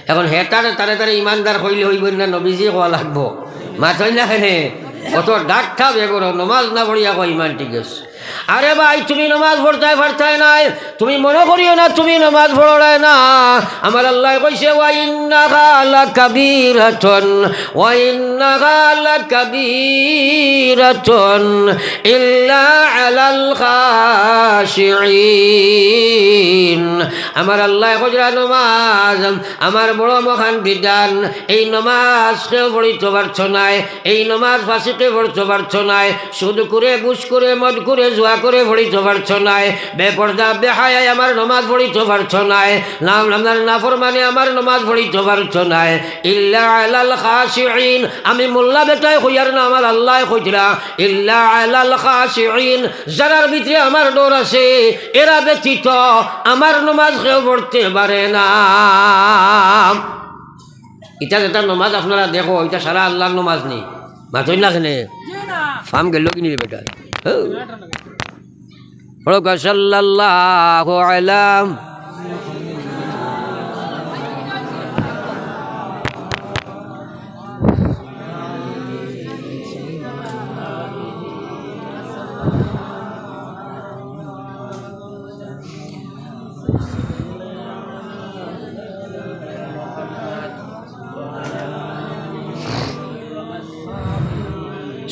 এখন হেতারে তারে তারে ইমানদার কইলে অইবো না, নবীজি কওয়া লাগবো? মাতইন না কেনে? অত ডাকটা বেগর, নমাজ না পড়িয়া কয় ইমান ঠিক আছে। আরে ভাই, তুমি নমাজ পড়তায় পারতায় নায়, তুমি মনো করিও না তুমি নমাজ পড়রায় না। আমার আল্লায় কইছে, "ওয়া ইন্নাহা লাকাবীরাতুন, ওয়া ইন্নাহা লাকাবীরাতুন ইল্লা আলাল খাশিঈন।" আমার আল্লায় কইরা নমাজ আমার বড় মহান বিধান, এই নমাজ কেউ পড়িতো পারতো নায়, এই নমাজ ফাসিকে পড়িতো পারতো নায়, সুদ করে, ঘুষ করে, মদ করে, জুয়া করে পড়িতো পারতো নায়, বেপর্দা, বেহায়ায় আমার নমাজ পড়িতো পারতো নায়, না, আপনার নাফরমানে আমার নমাজ পড়িতো পারতো নায়। ইল্লা আলাল খাশিঈন, আমি মোল্লা বেটায় কইয়ার না, আমার আল্লায় কইতরা, ইল্লা আলাল খাশিঈন, যারার ভিতরে আমার ডর আছে, এরা ব্যতীত আমার নমাজ কেউ পড়তে পারে না। ইটা যেটা নমাজ আপনারা দেখো, ইটা সারা আল্লাহর নমাজ নি। মাতইন না কেনে? ফাম গেল কি নি রে বেটা? হ্যাঁ। পড়ো গা, সাল্লাল্লাহু আলা।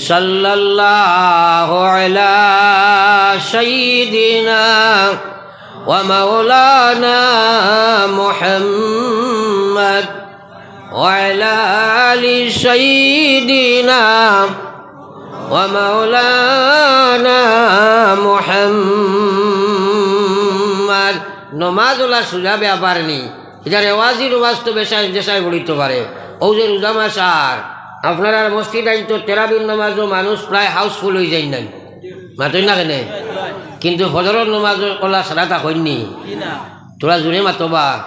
صلى الله على سيدنا ومولانا محمد وعلى آل سيدنا ومولانا محمد। নমাজ অলা সুজা ব্যাপার নি। ইটা রেওয়াজি নমাজ তো বেশায়, যেশায় পড়িতো পারে। অউ যে রোজা মাস আর আপনারার মসজিদ আইন তো তেরাবির নমাজও মানুষ প্রায় housefull অইযাইন না। মাতইন না কেনে? কিন্তু ফজরর নমাজ অলা সারা থাকইন নি। তোরা জুরে মাতো বা।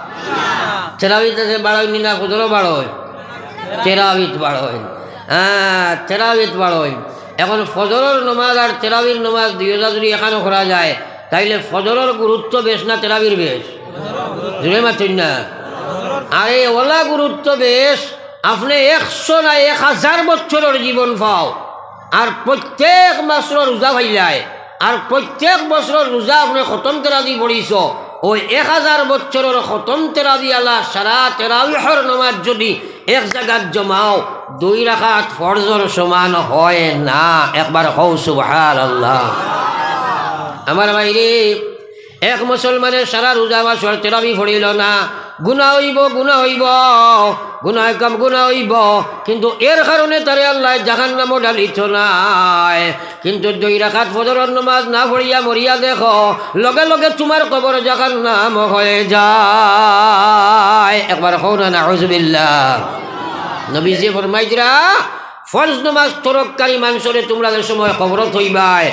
তেরাবিত আছে বারইন নি না, ফজরও বারইন? তেরাবিত বারইন। হ্যাঁ, তেরাবিত বারইন। এখন ফজরর নমাজ আর তেরাবির নমাজ দুইওটা যদি এখানো করা যায়, তাইলে ফজরর গুরুত্ব বেশ না তেরাবির বেশ? জুরে মাতইন না। আরে অলা গুরুত্ব বেশ, আপনে একশো না এক হাজার বছরর জীবন পাও, আর প্রত্যেক মাসর রোজা পাইলায়, আর প্রত্যেক বছরর রোজা আপনে খতম তেরাবি পড়িছো, অউ এক হাজার বছরর খতম তেরাবি আলা সারা তেরাবিহর নমাজ যদি এক জাগাত জমাও, দুই রাকাত ফরজর সমান হয় না। একবার কও সুবহানাল্লাহ। আমার ভাইরে, এক মুসলমানে সারা রোজা মাসর তেরাবি পড়িল না, গুনা অইবো, গুনা অইবো, গুনা কাম গুনা অইবো, কিন্তু এর কারণে তারে আল্লায় জাহান্নামো ডালিতো নায়। কিন্তু দুই রাকাত ফজরর নমাজ না পড়িয়া মরিয়া দেখো, লগে লগে তুমার কবর জাহান্নাম হয়ে যায়। একবার কও না, নাউজুবিল্লাহ। নবীজি ফরমাইতরা, ফরজ নমাজ তরককারী মানষরে তুমরা যে সময় কবরো থইবায়,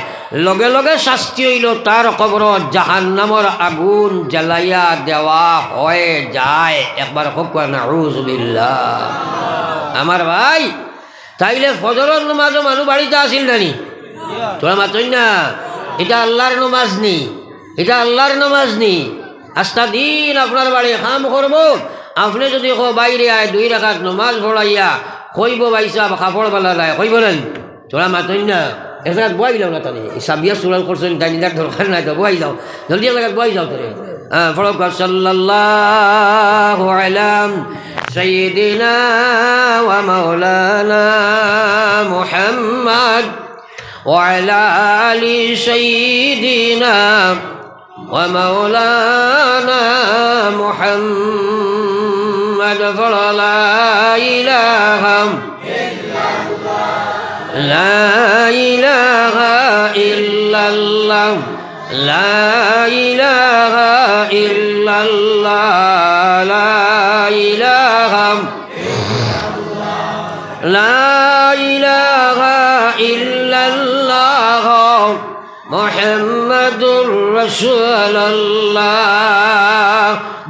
লগে লগে শাস্তি অইলো তার কবরো জাহান্নামর আগুন জ্বালাইয়া দেওয়া হয়ে যায়। একবার কউক্কা নাউজুবিল্লাহ। আমার ভাই, তাইলে ফজরর নমাজও মানু বাড়িত আছিল না নি? তুমরা মাতইন না, ইটা আল্লার নমাজ নি, ইটা আল্লার নমাজ নি। আস্তা দিন আপনার বাড়ি কাম করবো, আপনে যুদি কও বাইরে আয় দুই রাকাত নমাজ পড়াইয়া, কইবো ভাইসাব কাপড় বালা নাই, কইবো না নি? তুমরা মাতইন না, এক জাগাত বওয়াইলাও না তানে, এই সাবিয়া সুরাল করছইন, তাই নিদার দরকার নাই তো, বওয়াইলাও, জলদি এক জাগাত বওয়াইলাও তারে। হ্যাঁ, পড়ো, সাল্লাল্লাহু আলা সাইয়্যিদিনা ওয়া মাওলানা মুহাম্মদ ওয়া আলা আলি সাইয়্যিদিনা ومولانا محمد فلا إله، لا إله إلا الله، لا إله إلا الله، لا إله، لا إله إلا الله، মুহাম্মাদুর রাসূলুল্লাহ।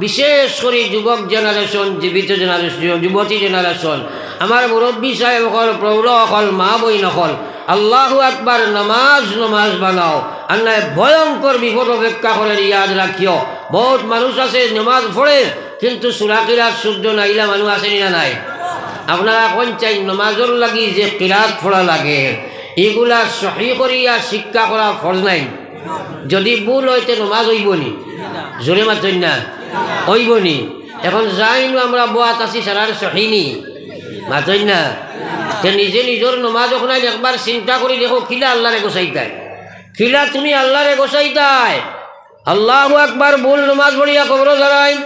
বিশেষ করি যুবক generation, জীবিত generation, যুবতী generation, আমার মুরব্বী সাহেব অকল, প্রৌঢ় অকল, মা বইন অকল, আল্লাহু আকবার, নমাজ নমাজ বানাও, আর নায় ভয়ঙ্কর বিপদ অপেক্ষা করে, ইয়াদ রাখিও। বহুত মানুষ আছে নমাজ পড়ে, কিন্তু সূরা কিরাত শুদ্ধ নাইলা মানুষ আছে নি না নাই? আপনারা কইন চাই নমাজর লাগি যে কিরাত পড়া লাগে, ইগুলা সহি করিয়া শিক্ষা করা ফরজ নায় নি? যুদি ভুল অয় তে নমাজ অইবো নি? জোরে মাতইন না, অইবো নি? এখন যাইনু আমরা বওয়াত আছি, সারার সহি নি? মাতইন না। তে নিজে নিজর নমাজ অখনাইন একবার চিন্তা করি দেখো, কিলা আল্লারে গোসাইতায়, কিলা তুমি আল্লারে গোসাইতায়। আল্লাহু আকবার, ভুল নমাজ পড়িয়া কবরো যারাইন,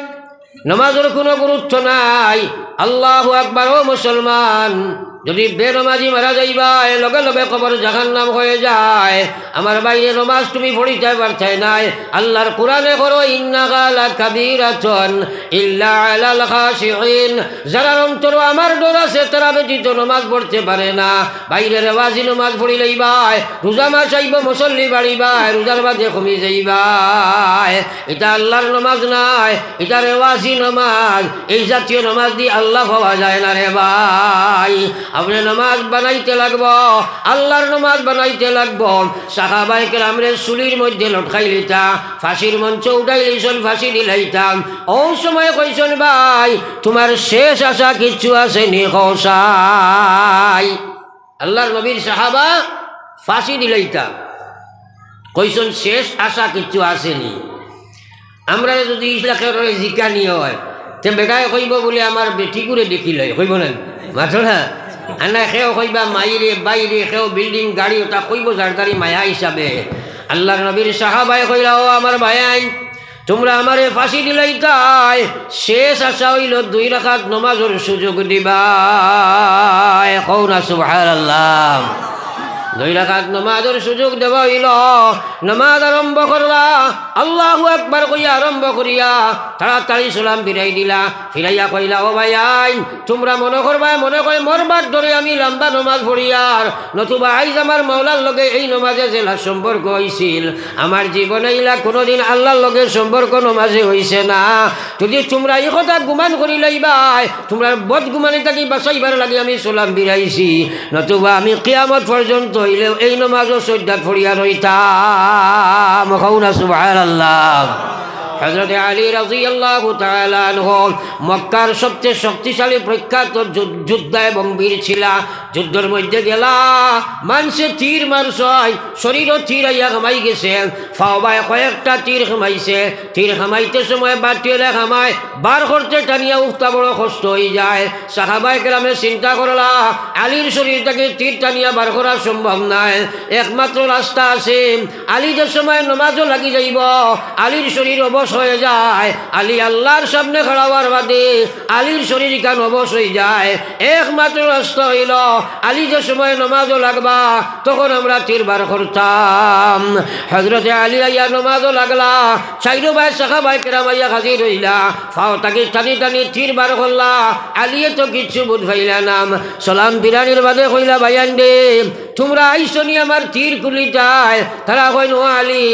নমাজর কুনু গুরুত্ব নাই। আল্লাহু আকবার, ও মুসলমান, যুদি বেনমাজি মারা যাইবায়, লগে লগে কবর জাহান্নাম হয়ে যায়। আমার ভাইরে, নমাজ তুমি পড়িতায় পারতায় নায়। আল্লার কুরআনে কয়, ইন্নাহা লাকাবীরাতুন ইল্লা আলাল খাশিঈন। যারার অন্তরো আমার ডর আছে, তারা ব্যতীত নমাজ পড়তে পারে না। ভাইরে, রেওয়াজি নমাজ পড়িলাইবায়, রোজা মাস আইবো, মুসল্লি বাড়িবায়, রোজার বাদে কমি যাইবায়। ইটা আল্লার নমাজ নায়, ইটা রেওয়াজি নমাজ। এই জাতীয় নমাজ দি আল্লা পাওয়া যায় না রে ভাই। আপনে নমাজ বানাইতে লাগবো, আল্লার নমাজ বানাইতে লাগবো। সাহাবায়ে কেরামরে চুলির মধ্যে লটকাইলিতা, ফাঁসির মঞ্চো উঠাইলিছইন, ফাঁসি দিলাইতা। অউ সময় কইছইন, ভাই, তুমার শেষ আশা কিচ্ছু আছে নি? কও চাই। আল্লার নবীর সাহাবা ফাঁসি দিলাইতা, কইছইন, শেষ আশা কিচ্ছু আছে নি? আমরারে যুদি ইলা কেউরে জিকানি অয়, তে বেটায় কইবো বুলে, আমার বেটিগুরে দেখিলাও, কইবো না? মাতো না। আর না, কেউ কইবা মাইরে, বাইরে, কেউ বিল্ডিং, গাড়ি, ওটা কইবো জারদারি মায়া হিসাবে। আল্লার নবীর সাহাবায় কইলা, ও আমার ভাইয়াইন, তুমরা আমারে ফাঁসি দিলাইতায়, শেষ আশা অইলো দুই রাকাত নমাজর সুযোগ দিবায়। কও না সুবহানাল্লাহ। দুই রাকাত নমাজর সুযোগ দেওয়া অইলো, নমাজ আরম্ভ করলা, আল্লাহু আকবার কইয়া আরম্ভ করিয়া তাড়াতাড়ি সালাম ফিরাই দিলা, ফিরাইয়া কইলা, ও ভাইয়াইন, তুমরা মনো করবায়, মনো কয় মরবার ডরে আমি লম্বা নমাজ পড়িয়ার, নতুবা আইজ আমার মাওলার লগে এই নমাজে যেলা সম্পর্ক অইছিল, আমার জীবনে ইলা কুনুদিন আল্লার লগে সম্পর্ক নমাজে অইছে না। যুদি তুমরা ই কথা গুমান করিলাইবায়, তুমরার বদগুমানি থাকি বাঁচাইবার লাগি আমি সালাম ফিরাইছি, নতুবা আমি কিয়ামত পর্যন্ত অইলেও এই নমাজও সইজ্জাত পড়িয়া রইতাম। কও না সুবহানাল্লাহ। হযরতে আলী রাদিয়াল্লাহু তাআলা আনহু মক্কার সবচেয়ে শক্তিশালী প্রখ্যাত যু-, যোদ্ধা এবং বীর ছিলা। যুদ্ধর মধ্যে গেলা, মানষে তীর মারছইন, শরীরো তীর আইয়া হামাই গেছে, ফাও বায় কয়েকটা তীর হামাইছে। তীর হামাইতে সময় বাটিওলে হামায়, বার করতে টানিয়া উঠতা বড় কষ্ট অইযায়। সাহাবায়ে কেরামে চিন্তা করলা, আলীর শরীর থাকি তীর টানিয়া বার করা সম্ভব নায়, একমাত্র রাস্তা আছে, আলী যে সময় নমাজো লাগি যাইবো, আলীর শরীর অবশ অইযায়, আলী আল্লার সামনে খাড়া অওয়ার বাদে আলীর শরীর ইখান অবশ অইযায়। একমাত্র রাস্তা অইলো, আলী যে সময় নমাজো লাগবা, তখন আমরা তীর বার করতাম। হযরতে আলী আইয়া নমাজো লাগলা, চাইরো বায় সাহাবায়ে কেরাম আইয়া হাজির অইলা, ফাও থাকি টানি টানি তীর বার করলা, আলীয়ে তো কিচ্ছু বুঝ পাইলা না। সালাম ফিরানির বাদে কইলা, ভাইয়াইন রে, তুমরা আইছো নি আমার তীর খুলিতায়? তারা কইন, ও আলী,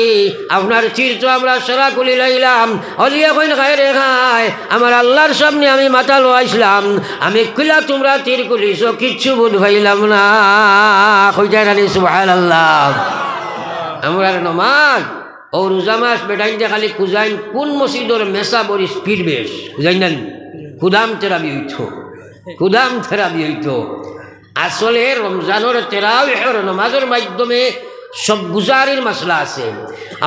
আপনার তীর তো আমরা সারা খুলিলাইলাম। আলীয়ে কইন, হায় রে হায়, আমার আল্লার সামনে আমি মাথা লুয়াইছলাম, আমি কইলা তুমরা তীর খুলিছো, কিচ্ছু বুঝ পাইলাম না। কইতায় নানি সুবহানাল্লাহ? আমরার নমাজ, অউ রোজা মাস বেটাইন্তে খালি খুজাইন কুন মসজিদর মেসাবর speed বেশ, খুজাইন নানি? কুদাম তেরাবি অইতো, কুদাম তেরাবি অইতো। আসলে রমজানর তেরাবিহর নমাজর মাধ্যমে সব গুজারির মাসলা আছে।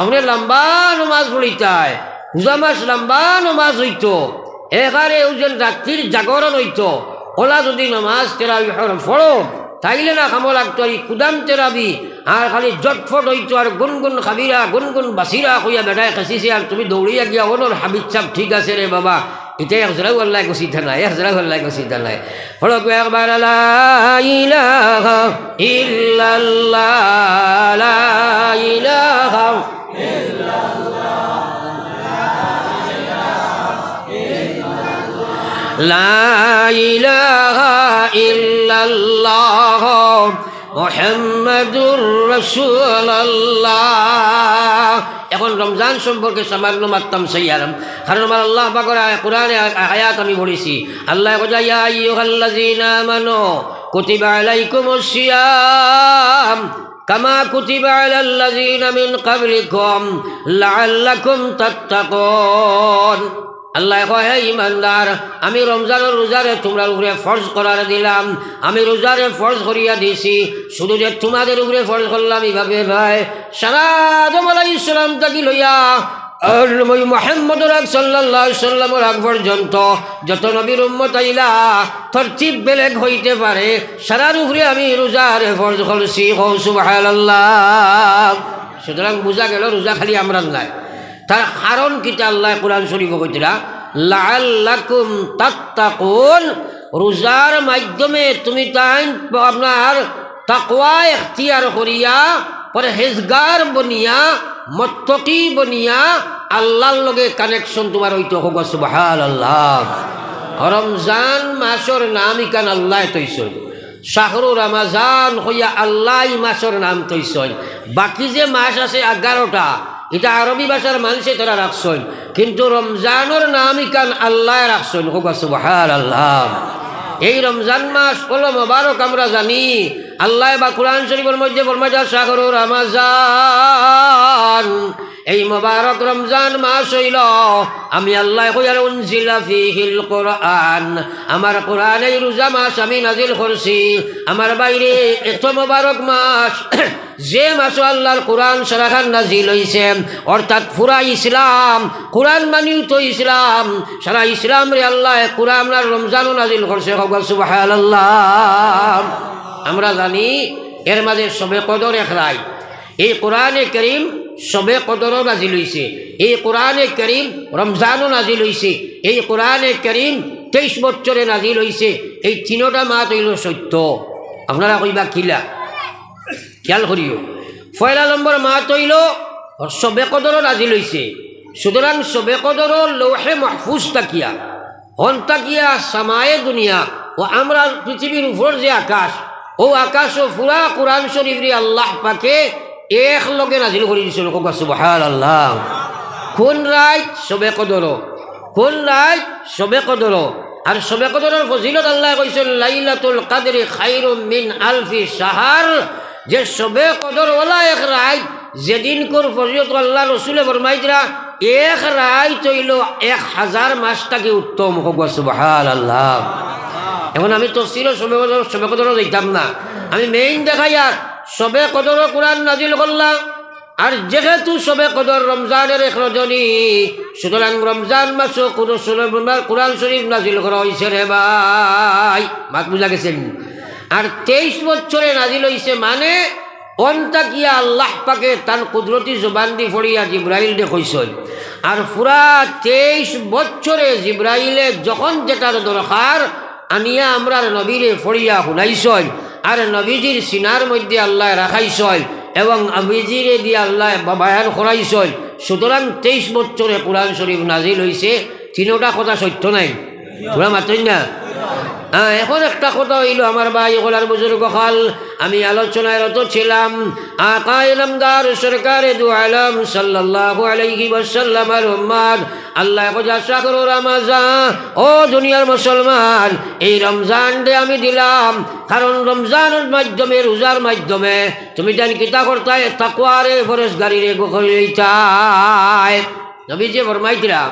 আপনে লম্বা নমাজ পড়িতায়, রোজা মাস লম্বা নমাজ অইতো, এখানে অউ যেন রাত্রির জাগরণ অইতো, অলা যুদি নমাজ তেরাবিহর পড়ো, তাইলে না কামো লাগতো। আর ই কুদাম তেরাবি, আর খালি জটফট অইতো, আর গুনগুন খাবিরা, গুনগুন বাসিরা কইয়া বেটায় খেছিছে, আর তুমি দৌড়িয়া গিয়া অনর হাবিব সাব, ঠিক আছে রে বাবা, ইটা এক জোড়াও আল্লায় গছিতা নায়, এক জোড়াও আল্লায় গছিতা নায়। পড়ো গো একবার, লা ইলাহা ইল্লাল্লাহ, লা ইলাহা, লা ইলাহা ইল্লাল্লাহ, মুহাম্মাদুর রাসূলুল্লাহ। এখন রমজান সম্পর্কে সামান্য মাততাম চাইয়ার, কারণ আমার আল্লাহ পাকর আয়-, কোরআনে আ-, আয়াত আমি পড়ছি। আল্লায় কইতা, ইয়া আইয়ুহাল্লাযীনা আমানু কুতিবা আলাইকুমুস সিয়াম কামা কুতিবা আলাল্লাযীনা মিন ক্বাবলিকুম লাআল্লাকুম তাত্তাকুন। আল্লায় কয়, হে ইমানদার, আমি রমজানর রোজারে তুমরার উপরে ফরজ করার দিলাম, আমি রোজারে ফরজ করিয়া দিছি। শুধু যে তুমাদের উপরে ফরজ করলাম ইভাবে নায়, সারা আদম আলাইহিস সালাম থাকি লইয়া আর নবী মুহাম্মদর আগ সাল্লাল্লাহু আলাইহি সাল্লামর আগ পর্যন্ত যত নবীর উম্মত আইলা, তরতিব বেলেগ অইতে পারে, সারার উপরে আমি রোজারে ফরজ করছি। কও সুবহানাল্লাহ। সুতরাং বুঝা গেল রোজা খালি আমরার নায়। তার কারণ কিতা? আল্লায় কোরআন শরীফো কইতরা, লাআল্লাকুম তাত্তাকুন, রোজার মাধ্যমে তুমি তাইন আপনার তাকওয়া এখতিয়ার করিয়া, পরহেজগার বনিয়া, মুত্তাকি বনিয়া, আল্লার লগে connection তুমার অইতো। কও সুবহানাল্লাহ। রমজান মাসর নাম ইখান আল্লায় থইছইন। শাহরু রমাজান কইয়া আল্লায় ই মাসর নাম থইছইন। বাকি যে মাস আছে এগারোটা, ইটা আরবি ভাষার মানষে তারা রাখছইন, কিন্তু রমজানর নাম ইখান আল্লায় রাখছইন। কও সুবহানাল্লাহ। এই রমজান মাস অইলো মোবারক, আমরা জানি। আল্লায় বা কোরআন শরীফর মধ্যে ফরমাইতা, শাহরু রমাজান, এই মোবারক রমজান মাস অইলো, আমি আল্লায় কইয়ার, উনজিলা ফিহিল কোরআন, আমার কোরআন এই রোজা মাস আমি নাজিল করছি। আমার ভাইরে, এত মোবারক মাস, যে মাসো আল্লার কোরআন সারাখান নাজিল অইছে, অর্থাৎ পুরা ইসলাম, কোরআন মানেউ তো ইসলাম, সারা ইসলামরে আল্লায় কোরআন আর রমজানো নাজিল করছে। কও সুবহানাল্লাহ। আমরা জানি এর মাঝে শবে কদর এক রাইত। এই কোরআনে করিম শবে কদরও নাজিল অইছে, এই কোরআনে করিম রমজানও নাজিল অইছে, এই কোরআনে করিম তেইশ বছরে নাজিল অইছে। এই তিনোটা মাত অইলো সত্য। আপনারা কইবা কিলা? খিয়াল করিও, পয়লা নম্বর মাত অইলো শবে কদরও নাজিল অইছে। সুতরাং শবে কদরও লৌহে মাহফুজ থাকিয়া, হন থাকিয়া সামায়ে দুনিয়া, অউ আমরার পৃথিবীর উপর যে আকাশ, অউ আকাশো পুরা কোরআন শরীফরে আল্লাহ পাকে এক লগে নাজিল করি দিছইন। কও সুবহানাল্লাহ। কোন রাইত? শবে কদরও। কোন রাইত? শবে কদরও। আর শবে কদরর ফজিলত আল্লায় কইছইন, লাইলাতুল কাদরি খায়রুম মিন আলফি শাহর, যে শবে কদর অলা এক রাইত, যেদিনকুর ফজিলত আল্লার রসুলে ফরমাইতরা, এক রাইত অইলো এক হাজার মাস থাকি উত্তম। কউক্কা সুবহানাল্লাহ। এখন আমি তফসিরো শবে কদর, শবে কদরো যাইতাম না, আমি main দেখাইয়ার। শবে কদরো কুরআন নাজিল করলা, আর যেহেতু শবে কদর রমজানর এক রজনী, সুতরাং রমজান মাসো কুরআন শরীফ নাজিল করা অইছে রে ভাই, মাত বুঝা গেছেনি? আর তেইশ বছরে নাজিল অইছে, মানে অন থাকিয়া আল্লাহ পাকে তান কুদরতি জবান দি ফড়িয়া জিব্রাইলরে কইছইন। আর পুরা তেইশ বছরে জিব্রাইলে যখন যেটার দরকার আনিয়া আমরার নবীরে ফড়িয়া হুনাইছইন, আর নবীজির সিনার মধ্যে আল্লায় রাখাইছইন, এবং নবীজিরে দিয়া আল্লায় বা-, বয়ান করাইছইন। সুতরাং তেইশ বছরে কুরআন শরীফ নাজিল অইছে, তিনোটা কথা সত্য নায়নি? থুড়া মাতইন না। হ্যাঁ, এখন একটা কথা অইলো, আমার ভাই অকল আর বুজুর্গ অকল, আমি আলোচনায় রত ছিলাম। আকায়ে নামদার সরকারে দু আলম সাল্লাল্লাহু আলাইহি ওয়াসাল্লামর উম্মত, আল্লায় কইরা শাহরু রমাজান, ও দুনিয়ার মুসলমান, এই রমজানরে আমি দিলাম, কারণ রমজানর মাধ্যমে, রোজার মাধ্যমে তুমি জানি কিতা করতায়, তাকওয়ারে, পরহেজগারিরে গো করি লইতায়। নবীজি ফরমাইতরা,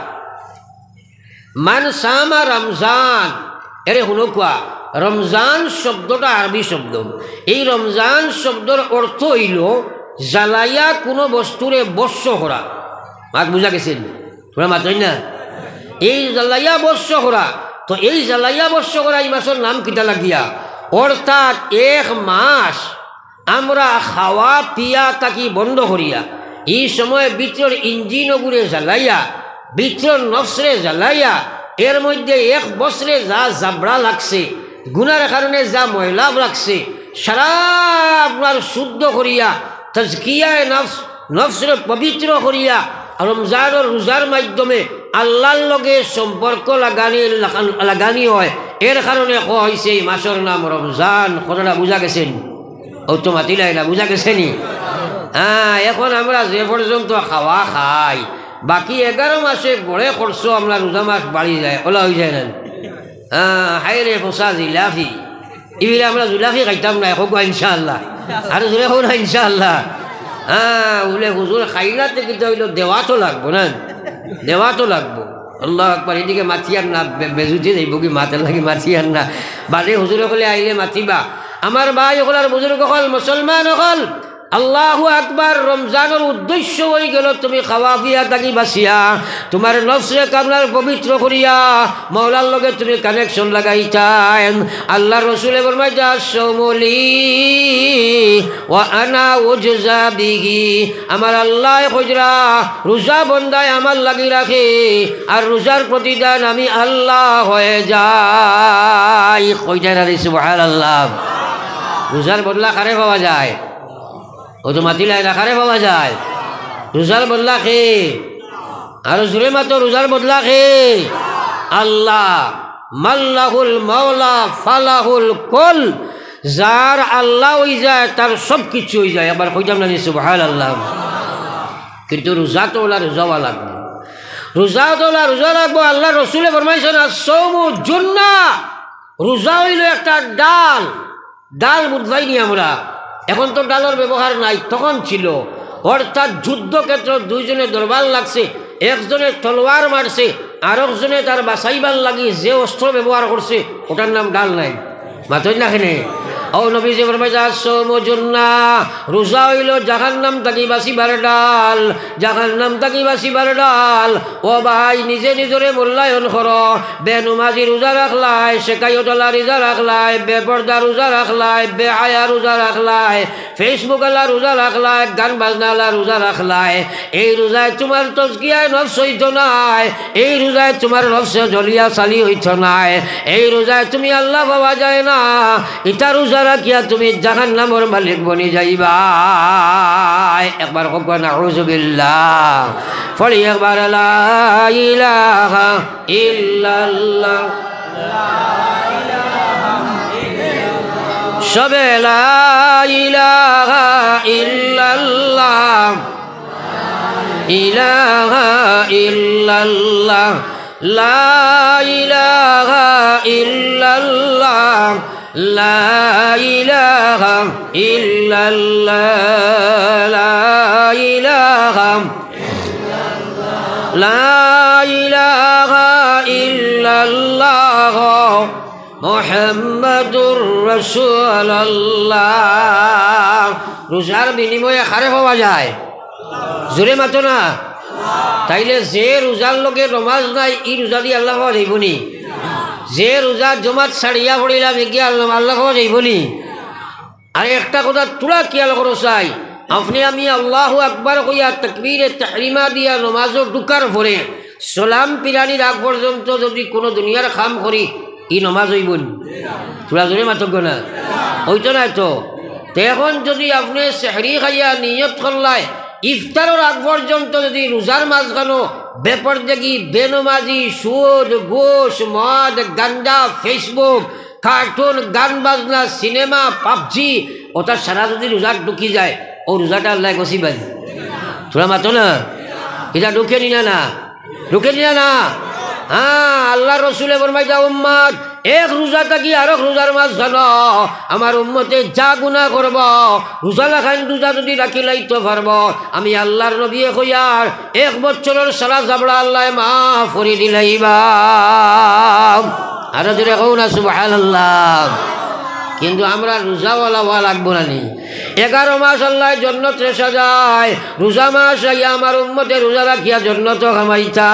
মান সামা রমজান, এরে হুনউক্কা, রমজান শব্দটা আরবি শব্দ। এই রমজান শব্দর অর্থ অইলো জ্বালাইয়া কুনু বস্তুরে ভস্ম করা। মাত বুঝা গেছেনি? থুড়া মাতইন না। এই জ্বালাইয়া ভস্ম করা, তো এই জ্বালাইয়া ভস্ম করা এই মাসর নাম কিতা লাগিয়া? অর্থাৎ এক মাস আমরা খাওয়া পিয়া থাকি বন্ধ করিয়া, ই সময় ভিতরর ইঞ্জিন অগুরে জ্বালাইয়া, ভিতরর নফসরে জ্বালাইয়া, এর মধ্যে এক বছরে যা জাবড়া লাগছে, গুনার কারণে যা ময়লা লাগছে, সারা আপনার শুদ্ধ করিয়া, তাজকিয়ায়ে নফস, নফসরে পবিত্র করিয়া, রমজানর রোজার মাধ্যমে আল্লাহর লগে সম্পর্ক লাগানি, লাগান-, লাগানি হয়। এর কারণে কওয়া অইছে এই মাসর নাম রমজান। কথাটা বুঝা গেছেনি? অউ তো মাতিলায় না, বুঝা গেছেনি? হ্যাঁ, এখন আমরা যে পর্যন্ত খাওয়া খাই, বাকি এগারো মাসে বড়ে খরচ আমরা রোজা মাস বাড়ি যায়, অলা অইযায় না? হ্যাঁ, হায় রে ফসা জিলাফি, ইবিলে আমরা জুলাফি খাইতাম না, কউক্কা ইনশাআল্লাহ। আর জোরে কও না ইনশাআল্লাহ। হ্যাঁ, বুলে হুজুর খাইলাতে কিতা অইলো, দেওয়া তো লাগবো না, দেওয়া তো লাগবো। আল্লাহু আকবার, এদিকে মাতিয়ার না, বে-, বেজুতি যাইবোগি, মাতার লাগি মাতিয়ার না। বাদে হুজুর অকলে আইলে মাতিবা। আমার ভাই অকল আর বুজুর্গ অকল, মুসলমান অকল, আল্লাহু আকবার, রমজানর উদ্দেশ্য অইগেলো তুমি খাওয়া পিয়া থাকি বাঁচিয়া, তুমার নফসরে কামনার পবিত্র করিয়া, মাওলার লগে তুমি connection লাগাইতায়। আল্লাহর রসুলে ফরমাইতা, "আস-সাওমু লি ওয়া আনা উজজা বিহি।" আমার আল্লায় কইরা, রোজা বন্দায় আমার লাগি রাখে, আর রোজার প্রতিদান আমি আল্লাহ হয়ে যাই। কইতা না রে, সুবহানাল্লাহ। রোজার বদলা কারে পাওয়া যায়? অউ তো মাতিলায় না, কারে পাওয়া যায়? রোজার বদলা কে? আরো জোরে মাতো, রোজার বদলা কে? আল্লাহ। মাল্লাহুল মাওলা ফালাহুল কুল। যার আল্লাহ অইযায়, তার সব কিছু অইযায়। একবার কইতাম না নি, সুবহানাল্লাহ। কিন্তু রোজা তো অলা রোজা অওয়া লাগবো। রোজা তো অলা রোজা লাগবো। আল্লাহর রসুলে ফরমাইছইন, "আস-সাওমু জুন্নাহ।" রোজা অইলো একটা ঢাল। ঢাল বুঝবায়নি আমরা, এখন তো ঢালর ব্যবহার নাই, তখন ছিল। অর্থাৎ যুদ্ধক্ষেত্রো দুইজনে দরবার লাগছে, একজনে তলোয়ার মারছে, আরকজনে তার বাঁচাইবার লাগি যে অস্ত্র ব্যবহার করছে, অটার নাম ঢাল নায়নি? মাতইন না কেনে? অউ নবীজি ফরমাইতা, "আস-সাওমু জুন্নাহ", রোজা অইলো জাহান্নাম থাকি বাঁচিবার ঢাল, জাহান্নাম থাকি বাঁচিবার ঢাল। ও ভাই, নিজে নিজরে মূল্যায়ন করো। বেনমাজি রোজা রাখলায়, শেকায়তআলা রোজা রাখলায়, বেপর্দা রোজা রাখলায়, বেহায়া রোজা রাখলায়, Facebook আলা রোজা রাখলায়, গান বাজনা আলা রোজা রাখলায়। এই রোজায় তুমার তজকিয়ায় নফস অইতো নায়, এই রোজায় তুমার নফসে জ্বলিয়া ছালি অইতো নায়, এই রোজায় তুমি আল্লাহ পাওয়া যায় না। ইতা রোজা রাখিয়া তুমি জাহান্নামর মালিক বনি যাইবায়। একবার কউক্কা, নাউজুবিল্লাহ। পড়ি একবার, লা ইলাহা ইল্লাল্লাহ। সবে লা ইলাহা ইল্লাল্লাহ, ইলাহা ইল্লাল্লাহ, লা ইলাহা ইল্লাল্লাহ, লা ইলাহা ইল্লাল্লাহ, লা লা ইলাহা ইল্লাল্লাহ মুহাম্মাদুর রাসূলুল্লাহ। রোজার বিনিময়ে কারে পাওয়া যায়? জোরে মাতো না। তাইলে যে রোজার লগে নমাজ নাই, ই রোজা দি আল্লাহ পাওয়া যাইবো নি? যে রোজা জমাত ছাড়িয়া পড়িলাম, ইগিয়া আল্লাহ, আল্লাহ পাওয়া যাইবো নি? আর একটা কথা থুড়া খিয়াল করো চাই, আপনে আমি আল্লাহু আকবার কইয়া তাকবীরে তাহরিমা দিয়া নমাজো ঢুকার পরে সালাম ফিরানির আগ পর্যন্ত যুদি কুনু দুনিয়ার কাম করি, ই নমাজ অইবো নি? থুড়া জোরে মাতউক্কা না, অইতো নায় তো। তে এখন যুদি আপনে সেহরি খাইয়া নিয়ত করলায়, ইফতারর আগ পর্যন্ত যুদি রোজার মাঝখানো বেপরদেগি, বেনমাজি, সুদ, ঘুষ, মদ, গাঞ্জা, Facebook, কার্টুন, গান বাজনা, সিনেমা, পাবজি, অতা সারা যুদি রোজাত ঢুকি যায়, অউ রোজাটা আল্লায় গছিবা নি? থুড়া মাতো না, ইটা ঢুকে নি না, না? ঢুকে নি না, না? হ্যাঁ, আল্লার রসুলে ফরমাইতা, উম্মত, এক রোজা থাকি আরক রোজার মাঝখানো আমার উম্মতে যা গুনা করবো, রোজা লাখান রোজা যুদি রাখিলাইতো পারবো, আমি আল্লার নবীয়ে কইয়ার এক বছরর সারা জাবড়া আল্লায় মাফ করি দিলাইবা। আরো জোরে কও না সুবহানাল্লাহ। কিন্তু আমরা রোজাওয়ালা অওয়া লাগবো না নি? এগারো মাস আল্লায় জন্নতরে সাজায়, রোজা মাস আইয়া আমার উম্মতে রোজা রাখিয়া জন্নতো কামাইতা।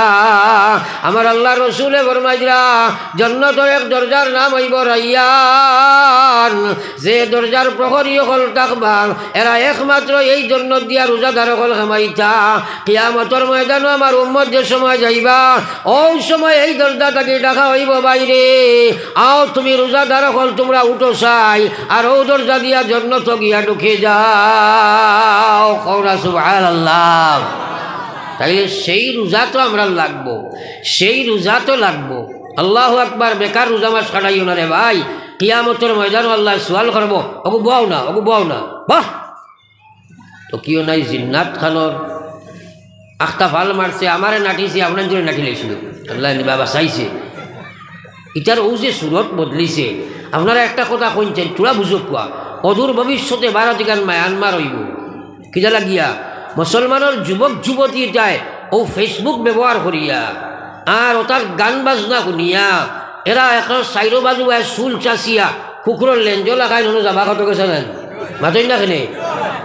আমার আল্লার রসুলে ফরমাইরা, জন্নতর এক দরজার নাম অইবো রাইয়ান। যে দরজার প্রহরী অকল থাকবা, এরা একমাত্র এই জন্নত দিয়া রোজাদার অকল কামাইতা। কিয়ামতর ময়দানো আমার উম্মত যে সময় যাইবা, অউ সময় এই দরজা থাকি ডাকা অইবো, বাইরে আও, তুমি রোজাদার অকল, তুমরা উঠো চাই, আর অউ দরজা দিয়া জন্নতো গিয়া ঢুকি যাও। কও না সুবহানাল্লাহ। তাইলে সেই রোজা তো আমরার লাগবো, সেই রোজা তো লাগবো। আল্লাহু আকবার, বেকার রোজা মাস কাটাইও না রে ভাই, কিয়ামতর ময়দানো আল্লায় সুয়াল করবো, ওগো বও না, ওগো বও না। বাহ, তো কিও নাই জিন্নাত খানোর আখতা ফাল মারছে, আমারে নাটিছে, আপনার জন্য নাটিলাইছিল। আল্লায় নিবা বাচাইছে। ইটার অউ যে সুরত বদলিছে, আপনারা একটা কথা কইনছেন, থুড়া বুঝউক্কা, অদূর ভবিষ্যতে ভারত ইখান মায়ানমার অইবো। কিতা লাগিয়া? মুসলমানর যুবক যুবতী এটায় অউ Facebook ব্যবহার করিয়া আর অতার গান বাজনা হুনিয়া এরা এখন চাইরো বাজু বায় চুল চাচিয়া কুকুরর লেঞ্জ লাখাইন অনো যাবা কত গেছে না? মাতইন না কেনে?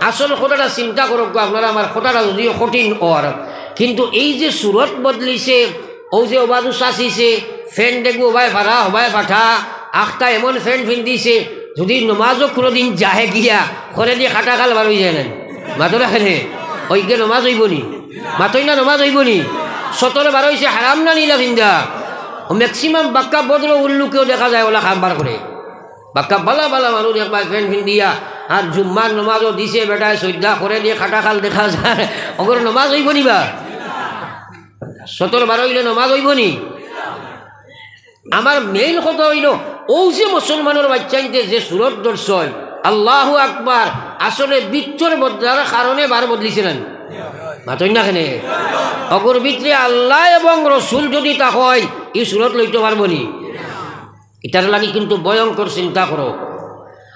আসল কথাটা চিন্তা করউক্কা আপনারা, আমার কথাটা যদিও কঠিন অর, কিন্তু এই যে সুরত বদলিছে, অউ যে অবাজু চাচিছে, ফেন দেখবো অবায় ফারা, হবায় ফাটা, আখতা এমন ফেন ফিন্দিছে, যুদি নমাজো কুনুদিন যায় গিয়া, খরে দি কাটা খাল বার অইযায় না। মাতো না কেনে? অউগি নমাজ অইবো নি? মাতইন না, নমাজ অইবো নি? সতর বার অইছে হারাম না নি ইলা ফিন্দা? অউ maximum বাক্কা ভদ্র উল্লুকেও দেখা যায় অলা কাম বার করে। বাক্কা ভালা ভালা মানুষ দেখবায় ফেন ফিন্দিয়া, আর জুম্মার নমাজও দিছে বেটায় সইজদা, খরে দি কাটা খাল দেখা যায়। অগুর নমাজ অইবো নি বা? সতর বার অইলে নমাজ অইবো নি? আমার main কথা অইলো, অউ যে মুসলমানর বাইচ্চাইন্তে যে সুরত ধরছইন, আল্লাহু আকবার, আসলে ভিতর বদলার কারণে বার বদলিছে না নি? মাতইন না কেনে? অগুর ভিতরে আল্লাহ এবং রসুল যুদি থাকইন, ই সুরত লইতো পারবো নি? ইটার লাগি কিন্তু ভয়ঙ্কর চিন্তা করো।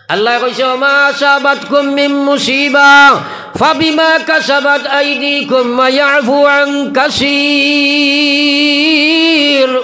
আল্লায় কইছে, "ওমা আসাবাতকুম মিন মুসিবা ফাবিমা কাসাবাত আইদিকুম ওয়া ইয়াফু আন কাসীর।"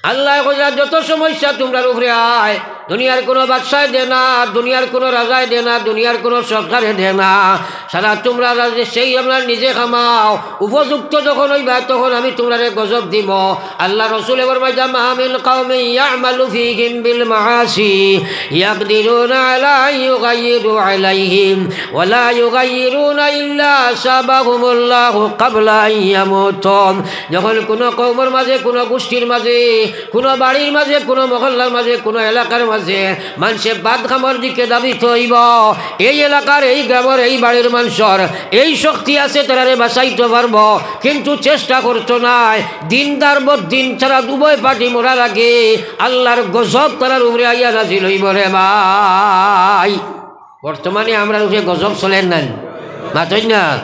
আল্লায় কইরা, যত সমস্যা তুমরার উপরে আয়, দুনিয়ার কুনু বাদশায় দেয় না, দুনিয়ার কুনু রাজায় দেয় না, দুনিয়ার কুনু সরকারে দেয় না, সারা তুমরা রাজে সেই আমরা নিজে কামাও। উপযুক্ত যখন অইবা, তখন আমি তুমরারে গজব দিমু। আল্লার রসুলে ফরমাইতা, "মা মিন কওমিন ইয়ামালু ফীহিম বিল মাআসি ইয়াকদিরুনা আলা আন ইউগাইয়িরু আলাইহিম ওয়া লা ইউগাইয়িরুনা ইল্লা আসাবাহুমুল্লাহু ক্বাবলা আন ইয়ামুতু।" যখন কুনু কওমর মাঝে, কুনু গোষ্ঠীর মাঝে, কুনু বাড়ির মাঝে, কুনু মহল্লার মাঝে, কুনু এলাকার মাঝে মানষে বাদ কামর দিকে ধাবিত অইবো, এই এলাকার, এই গ্রামর, এই বাড়ির মানষর এই শক্তি আছে, তারারে বাচাইতো পারবো, কিন্তু চেষ্টা করতো নায়। দিনদার বদ দিন ছাড়া উভয় পার্টি মরার আগে আল্লার গজব তারার উপরে আইয়া নাজিল অইবো রে ভাই। বর্তমানে আমরার উপরে গজব চলের না নি? মাতইন না।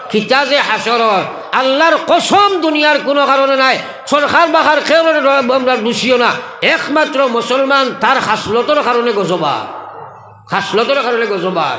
কিতা যে হাশর, আল্লার কসম, দুনিয়ার কুনু কারণে নায়, সরকার বাকার কেউরে আমরা দুষিও না, একমাত্র মুসলমান তার খাসলতর কারণে গজব আর, খাসলতর কারণে গজব আর।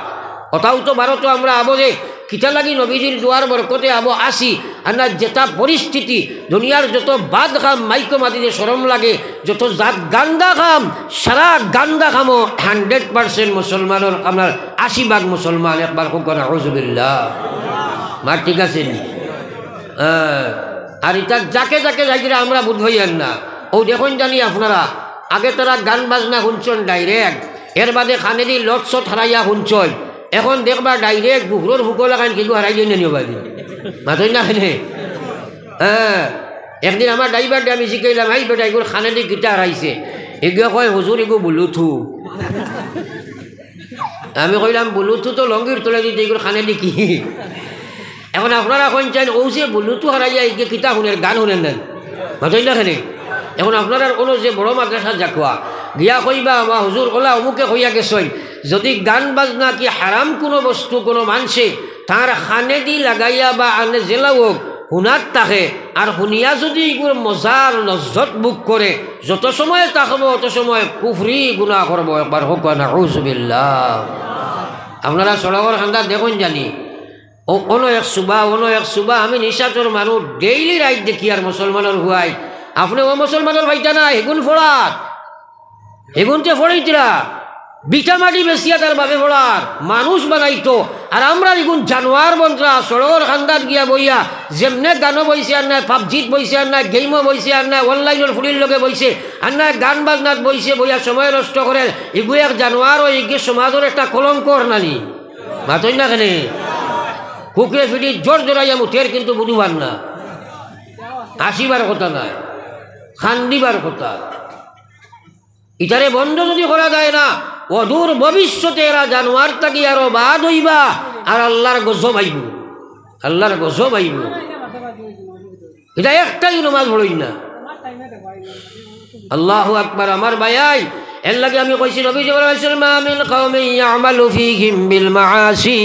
অতাউ তো ভারতো আমরা আবো যে কিতা লাগি নবীজির দোয়ার বরকতে আবো আছি। আর না যেটা পরিস্থিতি, দুনিয়ার যত বাদ কাম মাইকো মাতিতে শরম লাগে, যত জাত গান্দা কাম, সারা গান্দা কামও হান্ড্রেড পার্সেন্ট মুসলমানর, আপনার আশি ভাগ মুসলমান। একবার কউক্কা নাউজুবিল্লাহ। মাত ঠিক আছে নি? হ্যাঁ। আর ইতা যাকে যাকে যাইরা আমরা বুঝ পাইয়ার না। অউ দেখইন জানি আপনারা, আগে তারা গান বাজনা হুনছইন ডাইরেক্ট, এর বাদে কানেদি লট শট হারাইয়া হুনছইন, এখন দেখবা ডাইরেক্ট গুহুরর ফুকো লাখান কিগু হারাইলে নিও বাদে। মাতইন না কেনে? হ্যাঁ, একদিন আমার ড্রাইভাররে আমি জিকাইলাম, "এই বেটা, ইগুর কানেদি কিতা হারাইছে?" ইগুয়ে কয়, "হুজুর, ইগু ব্লুটুথ।" আমি কইলাম, "ব্লুটুথ তো লঙ্গির তলেদি, ইগুর কানেদি কি?" এখন আপনারা কইন চাইন, অউ যে ব্লুটুথ হারাইয়া ইগে কিতা হুনের, গান হুনের না? মাতইন না কেনে? এখন আপনারার অনো যে বড় মাদ্রাসা যাউক্কা, গিয়া কইবা, "আমা হুজুর, অলা অমুকে কইয়া গেছইন, যদি গান বাজনা কি হারাম কুনু বস্তু কুনু মানষে তার কানেদি লাগাইয়া বা আনে যেলা অউক হুনাত থাকে, আর হুনিয়া যদি ইগুর মজার লজ্জত ভোগ করে, যত সময় থাকবো অত সময় কুফরি গুনা করবো।" একবার কউক্কা নাউজুবিল্লাহ। আপনারা সড়কর কান্দাত দেখইন জানি, অ-, অনো এক সুবা, অনো এক সুবা, আমি নিশাচর মানুষ, ডেইলি রাইত দেখিয়ার মুসলমানর হুয়াই। আপনে অউ মুসলমানর ভাইটা না, হিগুন ফড়ার। হিগুনতে ফড়াইতরা। ভিটা মাটি বেচিয়া তার বাপে ফড়ার। মানুষ বানাইতো। আর আমরার ইগুন জানোয়ার বনতরা, সড়কর কান্দাত গিয়া বইয়া, যেমনে গানো বইছে আর নায়, পাবজিত বইছে আর নায়, গেইমো বইছে আর নায়, অনলাইনর ফুড়ির লগে বইছে আর নায়, গান বাজনাত বইছে, বইয়া সময় নষ্ট করের। ইগু এক জানোয়ার, অউ ইগে সমাজর একটা কলঙ্ক অর না নি? মাতইন না কেনে? কুকুরে ফিটি জোর জোরাইয়া মুতের, কিন্তু বুঝবার না। হাসিবার কথা নায়, কান্দিবার কথা। ইতারে বন্ধ যদি করা যায় না, অদূর ভবিষ্যতে এরা জানোয়ার থাকি আরো বাদ অইবা, আর আল্লার গজব আইবো, আল্লার গজব আইবো। ইতা একটাইও নমাজ পড়ইন না। আল্লাহু আকবার, আমার ভাইয়াইন। এরলাগি আমি কইছি, নবীজি ফরমাইছইন, "মা মিন কওমিন ইয়ামালু ফীহিম বিল মাআসি।"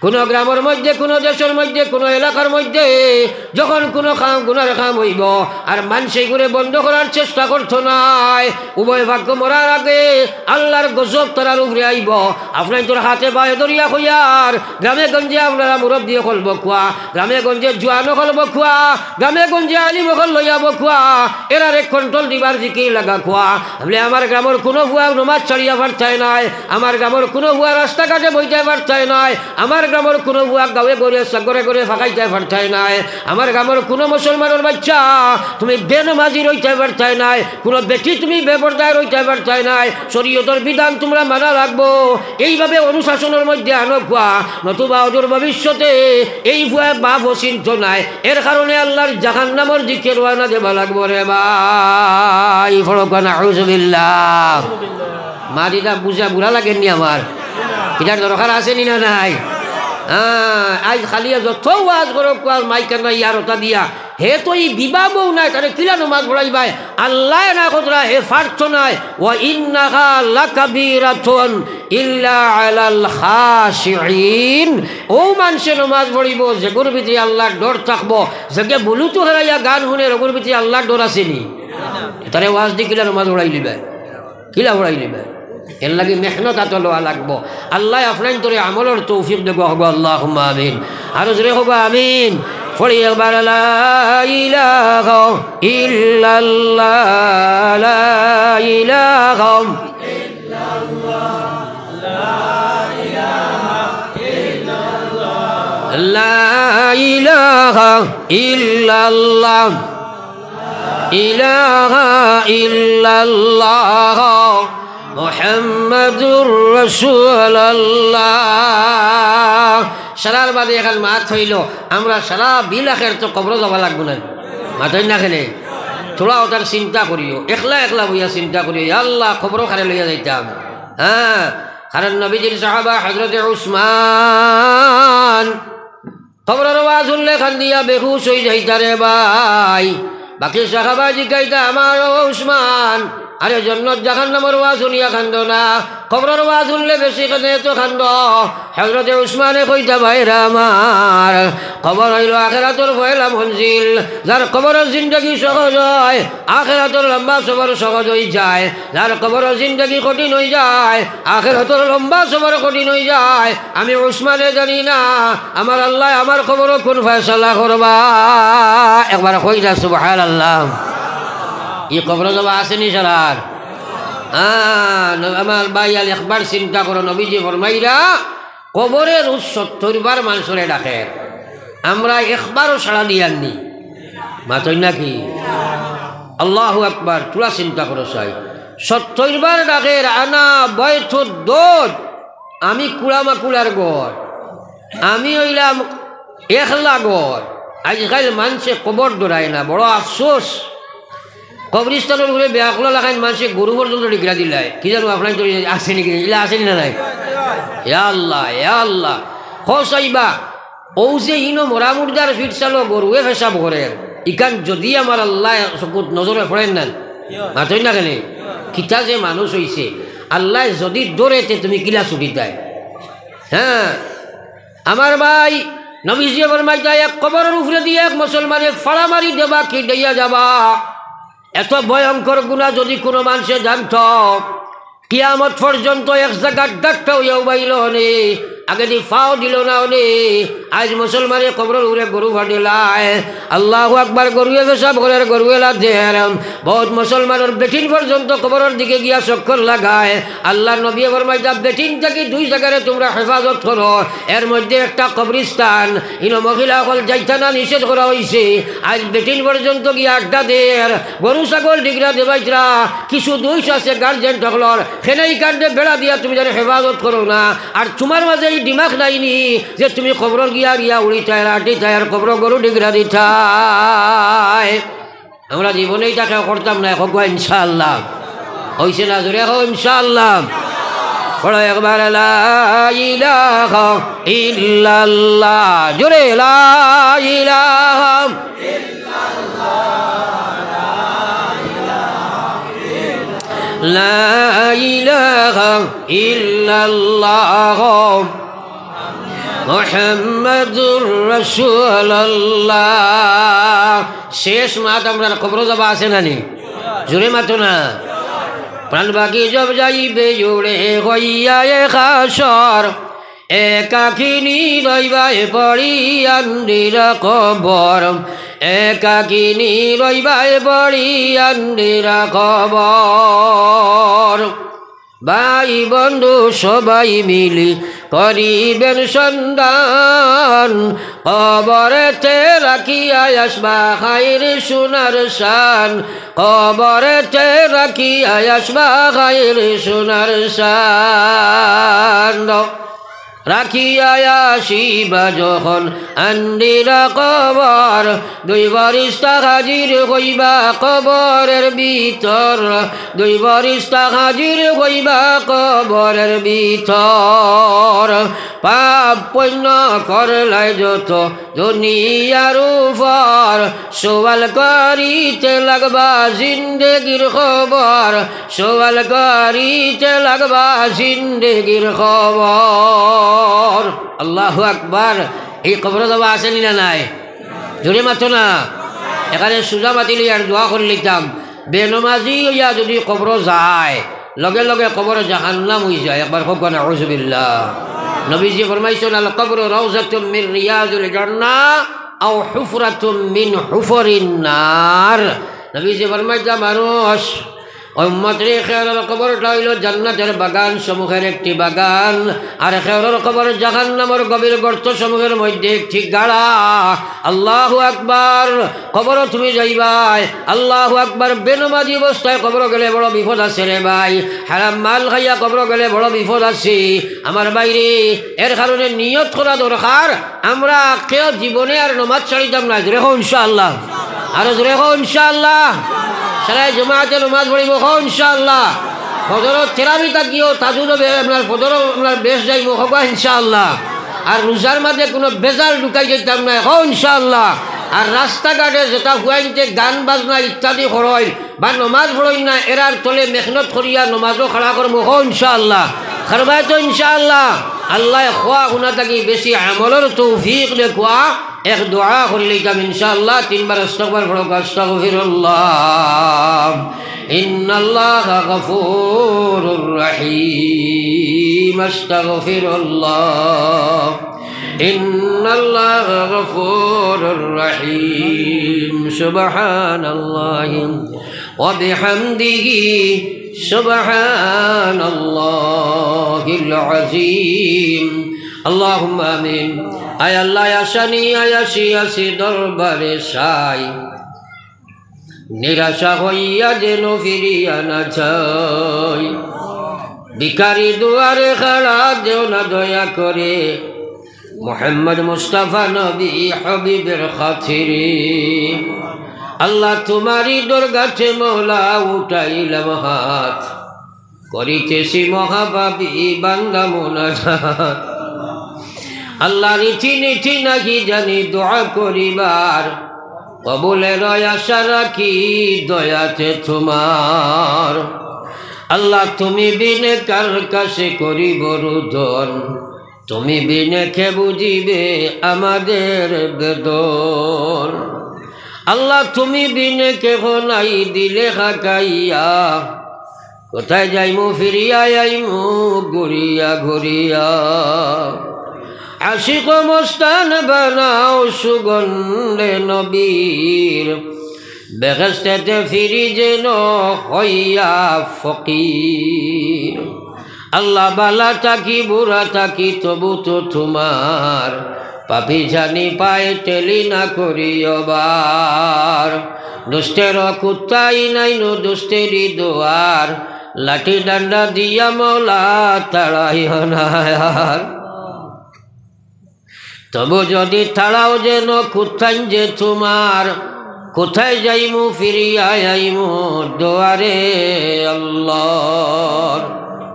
কুনু গ্রামর মধ্যে, কুনু দেশর মধ্যে, কুনু এলাকার মধ্যে যখন কুনু কাম, গুনার কাম অইবো, আর মানষে ইগুরে বন্ধ করার চেষ্টা করতো নায়, উভয় পক্ষ মরার আগে আল্লার গজব তারার উপরে আইবো। আপনাইনতর হাতে পায়ে ধরিয়া কইয়ার, গ্রামে গঞ্জে আপনারা মুরব্বি অকল বউক্কা, গ্রামে গঞ্জে জুয়ান অকল বউক্কা, গ্রামে গঞ্জে আলিম অকল লইয়া বউক্কা, এরারে কন্ট্রোল দিবার জিকির লাগা কওয়া। বলে, আমার গ্রামর কুনু ফুয়া নমাজ ছাড়িয়া পারতায় নায়, আমার গ্রামর কুনু ফুয়া রাস্তাঘাটে বইতায় পারতায় নায়, আমার গ্রামর কুনু ফুয়া গাঁওয়ে গরে, ঘরে ঘরে ফাকাইতায় পারতায় নায়, আমার গ্রামর কুনু মুসলমানর বাইচ্চা তুমি বেনমাজি রইতায় পারতায় নায়, কুনু বেটি তুমি বেপর্দায় রইতায় পারতায় নায়, শরীয়তর বিধান তুমরা মানা লাগবো। এইভাবে অনুশাসনর মধ্যে আনউক্কা, নতুবা অদূর ভবিষ্যতে এই ফুয়ায় বাপও চিনতো নায়। এর কারণে আল্লার জাহান্নামর দিকে রওয়ানা দেবা লাগবো রে ভাই। পড়উক্কা নাউজুবিল্লাহ। মাত ইতা বুঝা বুড়া লাগের নি আমার? ইতার দরকার আছে নি না নাই? হ্যাঁ, আইজ খালি যত ওয়াজ করউক্কা, মাইক আনাইয়া আর ওটা দিয়া, হে তো ই বিবাবও নায়, তারে কিলা নমাজ পড়াইবায়? আল্লায় না কতরা, হে পারতো নায়। "ওয়া ইন্নাহা লাকাবীরাতুন ইল্লা আলাল খাশিঈন।" অউ মানষে নমাজ পড়িবো, যেগুর ভিতরে আল্লার ডর থাকবো। যেগে ব্লুটুথ হারাইয়া গান হুনের, অগুর ভিতরে আল্লার ডর আছে নি? তারে ওয়াজ দি কিলা নমাজ পড়াইলিবায়? কিলা পড়াইলিবায়? এরলাগি মেহনত আতো লওয়া লাগবো। আল্লায় আপনাইনতরে আমলর তৌফিক দেউক্কা, কউক্কা আল্লাহুম্মা আমিন। আরো জোরে কউক্কা আমিন। পড়ি একবার, লা ইলাহা ইল্লাল্লাহ, লা ইলাহা, লা ইলাহা ইল্লাল্লাহ। ইলাহা ইল্লাল্লাহ মুহাম্মাদুর রাসূলুল্লাহ। সারার বাদে এখান মাত অইলো, আমরা সারা বিলাখের তো কবরো যাওয়া লাগবো না। মাতইন না কেনে? থুড়া ওটার চিন্তা করিও, একলা একলা বইয়া চিন্তা করিও, ইয়া আল্লাহ, কবরো কারে লইয়া যাইতাম? হ্যাঁ, কারণ নবীজির সাহাবা হযরতে উসমান কবরর ওয়াজ হুনলে কান্দিয়া বেহুশ অই যাইতা রে ভাই। বাকি সাহাবা জিকাইতা, "আমার ও উসমান, আরে জন্নত জাহান্নামর ওয়াজ হুনিয়া কান্দো না, কবরর ওয়াজ হুনলে বেশি কেনে তো কান্দো। হযরতে উসমানে কইতা, ভাইরা আমার, কবর অইলো আখেরাতর পয়লা মঞ্জিল। যার কবরর জিন্দেগি সহজ অয়, আখেরাতর লম্বা সফর সহজ অইযায়। যার কবরর জিন্দেগি কঠিন অইযায়, আখেরাতর লম্বা সফর কঠিন অইযায়। আমি উসমানে জানি না, আমার আল্লায় আমার কবরো কুন ফয়সালা করবা। একবার কইলা সুবহানাল্লাহ। ই কবরো যাবা আছে নি সারার? আ, ন-, আমার ভাই আল একবার চিন্তা করো, নবীজি ফরমাইরা, কবরে রোজ সত্তইর বার মানষরে ডাকের, আমরা একবারও সাড়া দিয়ার নি। মাতইন নাকি? আল্লাহু আকবার, থুড়া চিন্তা করো চাই। সত্তইর বার ডাকের, আনা বাইতুদ দদ, আমি কুড়ামাকুড়ার ঘর, আমি অইলাম একলা ঘর। আইজকাইল মানষে কবর ডরায় না, বড় আফসোস। কবরিস্তানর উপরে বেআক্কল লাখান মানষে গরু পর্যন্ত ডিগরা দিলায়। কি জানো, আপনার তো আছে নি, ইলা আছে নি না নাই? ইয়া আল্লাহ, ইয়া আল্লাহ। কও চাইবা, অউ যে ইনো মরা মুর্দার ফিট চালো গরুয়ে পেশাব করের, ইখান যুদি আমার আল্লায় চকুত নজরে পড়ের না, মাতইন না কেনে? কিতা যে মানুষ অইছে, আল্লায় যুদি ধরে তে তুমি কিলা ছুটিতায়? হ্যাঁ, আমার ভাই, নবীজিয়ে ফরমাইতা, এক কবরর উপরেদি এক মুসলমানে ফাড়া মারি দেবা, কিডাইয়া যাবা। এত ভয়ঙ্কর গুনা যুদি কুনু মানষে জানতো, কিয়ামত পর্যন্ত এক জাগাত ডাক্কা অইয়া উবাইলো অনে, আগেদি ফাও দিলো না অনে। আইজ মুসলমানে কবরর উপরে গরু ফাড়িলায়, আল্লাহু আকবার, গরুয়ে পেশাব করের, গরুয়ে লাথ দের। বউত মুসলমানর বেটিন পর্যন্ত কবরর দিকে গিয়া চক্কর লাগায়। আল্লার নবীয়ে ফরমাইতা, বেটিন থাকি দুই জাগারে তুমরা হেফাজত করো, এর মধ্যে একটা কবরিস্তান, ইনো মহিলা অকল যাইতা না, নিষেধ করা অইছে। আইজ বেটিন পর্যন্ত গিয়া আড্ডা দের, গরু ছাগল ডিগরা দেবাইতরা, কিছু দুষ আছে গার্জেন অকলর, হেনে ইখানরে বেড়া দিয়া তুমি তারে হেফাজত করো না। আর তুমার মাঝে ই দিমাগ নাই নি যে তুমি কবরর গিয়া গিয়া উড়িতায়, আটিতায় আর কবরর গরু ডিগরা দিতায়। আমরা জীবনে ইতা কেউ করতাম না, কউক্কা ইনশাআল্লাহ। অইছে না? জোরে কও ইনশাআল্লাহ। পড়ো একবার লা ইলাহা ইল্লাল্লাহ। জোরে লা ইলাহা। লা ইলাহা ইল্লাল্লাহ। মুহাম্মাদুর রাসূলুল্লাহ। শেষ মাত আমরার কবরো যাবা আছে না নি? জোরে মাতো না। প্রাণ বাকি সব যাইবে উড়ে হইয়া এ হাশর। একাকিনী রইবায় পড়ি আন্দিরা কবর। একাকিনী রইবায় পড়ি আন্দিরা কবর। ভাই বন্ধু সবাই মিলি করিবেন সন্ধান, কবরেতে রাখিয়া আসবা খাইর সোনার শান, কবরেতে রাখিয়া আসবা খাইর সোনার শান। রাখিয়া আসিবা যখন আন্দিরা কবর, দুই ফিরিস্তা হাজির হইবা কবরের ভিতর, দুই ফিরিস্তা হাজির হইবা কবরের ভিতর। পাপ পুণ্য করলায় যত দুনিয়ার উপর, সওয়াল করিতে লাগবা জিন্দেগির খবর, সওয়াল করিতে লাগবা জিন্দেগির খবর। আল্লাহু আকবার। ই কবরো যাবা আছে নি না নাই? জোরে মাতো না। এখানে সুজা মাতি লইয়া আর দোয়া করি লইতাম। বেনমাজি অইয়া যুদি কবরো যায়, লগে লগে কবর জাহান্নাম অইযায়। একবার কউক্কা নাউজুবিল্লাহ। নবীজি ফরমাইছইন, "আল কবরু রাউজাতুম মিন রিয়াজিল জান্নাহ আও হুফরাতুম মিন হুফারিন নার।" নবীজি ফরমাইতা, মানুষ, ও উম্মতরে, খেওরর কবরটা অইলো জান্নাতের বাগান সমূহের একটি বাগান, আর খেওরর কবর জাহান্নামর গভীর গর্ত সমূহের মধ্যে একটি গাড়া। আল্লাহু আকবার। কবরো তুমি যাইবায়, আল্লাহু আকবার, বেনমাজি অবস্থায় কবরো গেলে বড় বিপদ আছে রে ভাই। হারাম মাল খাইয়া কবরো গেলে বড় বিপদ আছে আমার ভাইরে। এর কারণে নিয়ত করা দরকার, আমরা কেউ জীবনে আর নমাজ ছাড়িতাম না। জোরে কও ইনশাআল্লাহ। আরো জোরে কও ইনশাআল্লাহ। সারা জমাতে নমাজ পড়িমু, কও ইনশাআল্লাহ। ফজরো তেরাবি থাকিও, তাজুদ হবে, আপনার ফজরো আপনার বেশ যাইমু, কউক্কা ইনশাআল্লাহ। আর রোজার মাঝে কুনু বেজাল ঢুকাই যাইতাম না, কও ইনশাআল্লাহ। আর রাস্তাঘাটে যেটা ফুয়াইন্তে গান বাজনা ইত্যাদি করইন, বা নমাজ পড়ইন না, এরার তলে মেহনত করিয়া নমাজও খাড়া করমু, কও ইনশাআল্লাহ। খাড়বায় তো ইনশাআল্লাহ। আল্লায় কওয়া হুনা থাকি বেশি আমলর তৌফিক দেউক্কা। এক দোয়া করি লইতাম ইনশাআল্লাহ। তিনবার আস্তাগফার পড়উক্কা, আস্তাগফিরুল্লাহ। ইন্নাল্লাহা গাফুরুর রাহিম। আস্তাগফিরুল্লাহ। ইন্নাল্লাহা গাফুরুর রাহিম। সুবহানাল্লাহি ওয়া বিহামদিহি। সুবহানাল্লাহিল আযীম। আল্লাহুম্মা আমিন। আয় আল্লাহ, আশা নিয়া আইছি দরবারে চাই, নিরাশা হইয়া যেন ফিরিয়া না যাই। ভিখারি দুয়ারে খাড়া, দেও না দয়া করে, মুহাম্মদ মুস্তাফা নবী হাবিবের খাতিরে। আল্লাহ, তুমারই দরগাছে মওলা উঠাইলাম হাত, করিতেছি মহাপাপী বান্দা মুনাজাত। আল্লাহ, রীতি নীতি নাহি জানি দোয়া করিবার, কবুলের আশা রাখি দয়াতে তুমার। আল্লাহ, তুমি বিনে কার কাছে করিব রুদন, তুমি বিনে কে বুঝিবে আমাদের বেদন। আল্লাহ, তুমি বিনে কেহ নাই দিলে খাকাইয়া, কোথায় যাইমু ফিরিয়া আইমু ঘুরিয়া ঘুরিয়া। আশিক ও মস্তান বানাও সুগন্ধে নবীর, বেহেশতেতে ফিরি যেন হইয়া ফকির। আল্লাহ, বালা থাকি বুরা থাকি তবু তো তুমার, পাপী জানি পায়ে ঠেলি না করিও বার। দুষ্টের কুত্তাই নাইনু দুষ্টেরই দুয়ার, লাঠি ডান্ডা দিয়া মওলা তাড়াইও না আর। তবু যদি তাড়াও যেন কুত্তাইন যে তুমার, কোথায় যাইমু ফিরিয়া আইমু দুয়ারে আল্লাহর।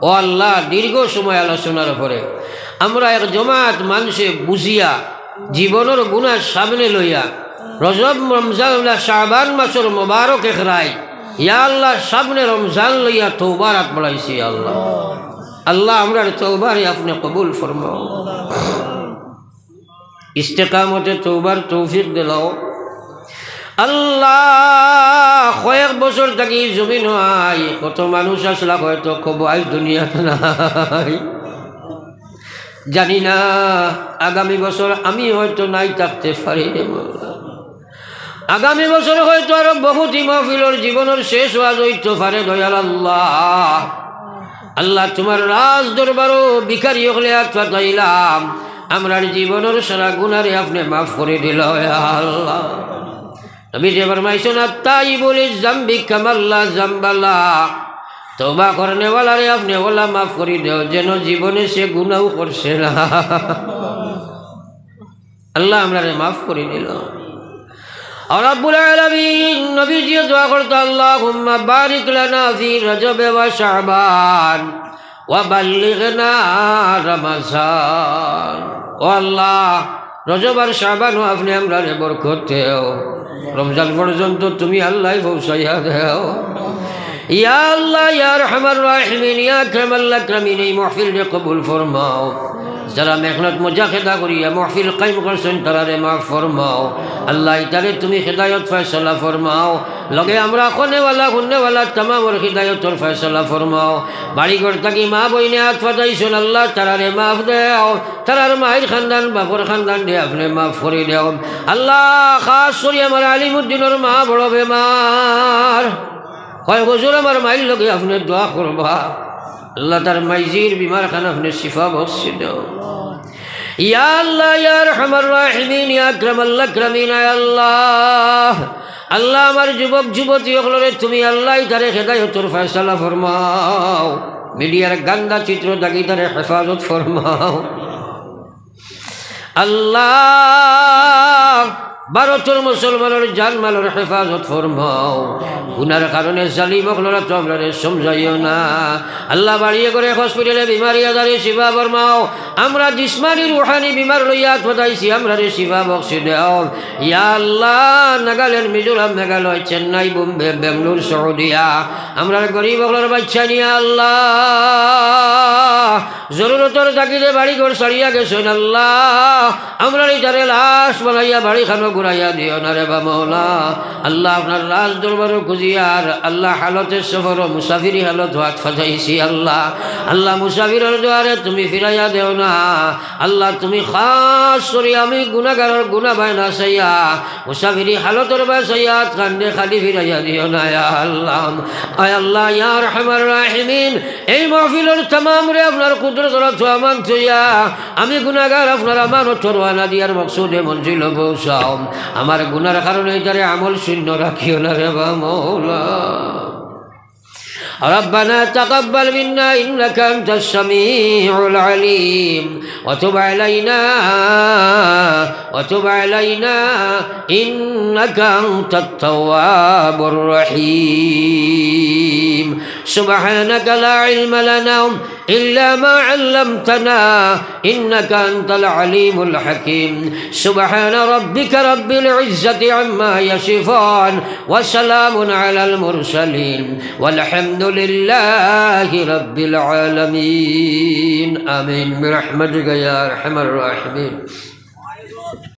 ও আল্লাহ, দীর্ঘ সময় আলোচনার পরে আমরা এক জমাত মানষে বুঝিয়া, জীবনর গুনা সামনে লইয়া, রজব, রমজান, শাবান মাসর মোবারক এখরাই, ইয়া আল্লাহ, সামনে রমজান লইয়া তওবার আত বাড়াইছি, ইয়া আল্লাহ। আল্লাহ, আমরার তওবারে আপনে কবুল ফরমাও। ইস্তেকামতে তওবার তৌফিক দিলাও। আল্লাহ, কয়েক বছর থাকি জমিনো আই, কত মানুষ আছলা হয়তো কবু আইজ দুনিয়াত নাই। জানি না, আগামী বছর আমি হয়তো নাই থাকতে পারি রে মওলা। আগামী বছর হয়তো আরো বহুতই মাহফিলর জীবনর শেষ ওয়াজ হইতো পারে, দয়াল আল্লাহ। আল্লাহ, তুমার রাজ দরবারো ভিখারি অকলে আত পাতাইলাম, আমরার জীবনর সারা গুনারে আপনে মাফ করি দিলাও, ইয়া আল্লাহ। নবীজি ফরমাইছইন, "আত-তাইবু লিজ-জামবি কামান লা জামবা লাহ।" তওবা করনেওয়ালারে আপনে অলা মাফ করি দেও, যেন জীবনে সে গুনাও করছে না। আল্লাহ আমরারে মাফ করি দিলাও। আর রাব্বুল আলামিন নবীজিয়ে দোয়া করতা, "আল্লাহুম্মা বারিক লানা ফি রজব ওয়া শাবান ওয়া বাল্লিগনা রমাজান।" ও আল্লাহ, রজব আর শাবানো আপনে আমরারে বরকত দেও, রমজান পর্যন্ত তুমি আল্লাহ পৌঁছাইয়া দেও। ইয়া আল্লাহ, ইয়া আরহামার রাহিমিন, ইয়া আকরামাল আকরামিন, এই মাহফিলরে কবুল ফরমাও। যারা মেহনত মুজাহেদা করিয়া মাহফিল কায়েম করছইন, তারারে মাফ ফরমাও। আল্লাহ, ইতারে তুমি হেদায়ত ফয়সালা ফরমাও। লগে আমরা কওনেওয়ালা, হুননেওয়ালা তামামর হেদায়তর ফয়সালা ফরমাও। বাড়ি ঘর থাকি মা বইনে আত পাতাইছইন, আল্লাহ, তারারে মাফ দেও। তারার মায়ের খান্দান, বাপর খান্দানরে আপনে মাফ করি দেও। আল্লাহ, খাস করি আমার আলিমুদ্দিনর মা বড় বেমার। কয়, "হুজুর, আমার মাইর লগে আপনে দোয়া করবা।" আল্লাহ, তার মাইজির বিমার খান আপনে শিফা বখশি দেও। ইয়া আল্লাহ, ইয়া আরহামার রাহিমিন, ইয়া আকরামাল আকরামিন, আয় আল্লাহ। আল্লাহ, আমার যুবক যুবতী অকলরে তুমি আল্লাহ, ইতারে হেদায়তর ফয়সালা ফরমাও। মিডিয়ার গান্দা চিত্র থাকি তারে হেফাজত ফরমাও। আল্লাহ, ভারতর মুসলমানর জানমালর হেফাজত ফরমাও। গুনার কারণে জালিম অকলর আতো আমরারে সমজাইও না। আল্লাহ, বাড়িয়ে ঘরে হসপিটালে বিমারি আজারে শিফা ফরমাও। আমরা জিসমানি রুহানি বিমার লইয়া আত পাতাইছি, আমরারে শিফা বখশি দেও। ইয়া আল্লাহ, নাগাল্যান্ড, মিজোরাম, মেঘালয়, চেন্নাই, বোম্বে, বেঙ্গালুর, সৌদিয়া, আমরার গরিব অকলর বাচ্চা নিয়া আল্লাহ, জরুরতর তাগিদে বাড়ি ঘর ছাড়িয়া গেছইন আল্লাহ। আমরার ইতারে লাশ বানাইয়া বাড়িখানো ঘুরাইয়া দিও না রে বা মৌলা। আল্লাহ, আপনার রাজ দরবারো খুজিয়ার আল্লাহ, হালতে সফরো মুসাফিরি হালতো আত পাতাইছি আল্লাহ। আল্লাহ, মুসাফিরর দুয়ারে তুমি ফিরাইয়া দেও না। আল্লাহ, তুমি খাস করি আমি গুনাগারর গুনা বায় না চাইয়া, মুসাফিরি হালতর বায় চাইয়া আত কান্দে খালি ফিরাইয়া দিও না, ইয়া আল্লাহ। আয় আল্লাহ, ইয়া আরহামার রাহিমিন, এই মাহফিলর তামামরে আপনার কুদরতর আতো আমানত থইয়া, আমি গুনাগার আপনার আমানতো রওয়ানা দিয়ার মকসুদে মঞ্জিলো পৌঁছাও। আমার গুনার কারণে ইতারে আমল শূন্য রাখিও না রে বা মৌলা। ربنا تقبل منا إنك أنت السميع العليم وتب علينا، وتب علينا إنك أنت التواب الرحيم. سبحانك لا علم لنا إلا ما علمتنا إنك أنت العليم الحكيم. سبحان ربك رب العزة عما يصفون وسلام على المرسلين والحمد لله رب العالمين. آمين برحمتك يا أرحم الراحمين.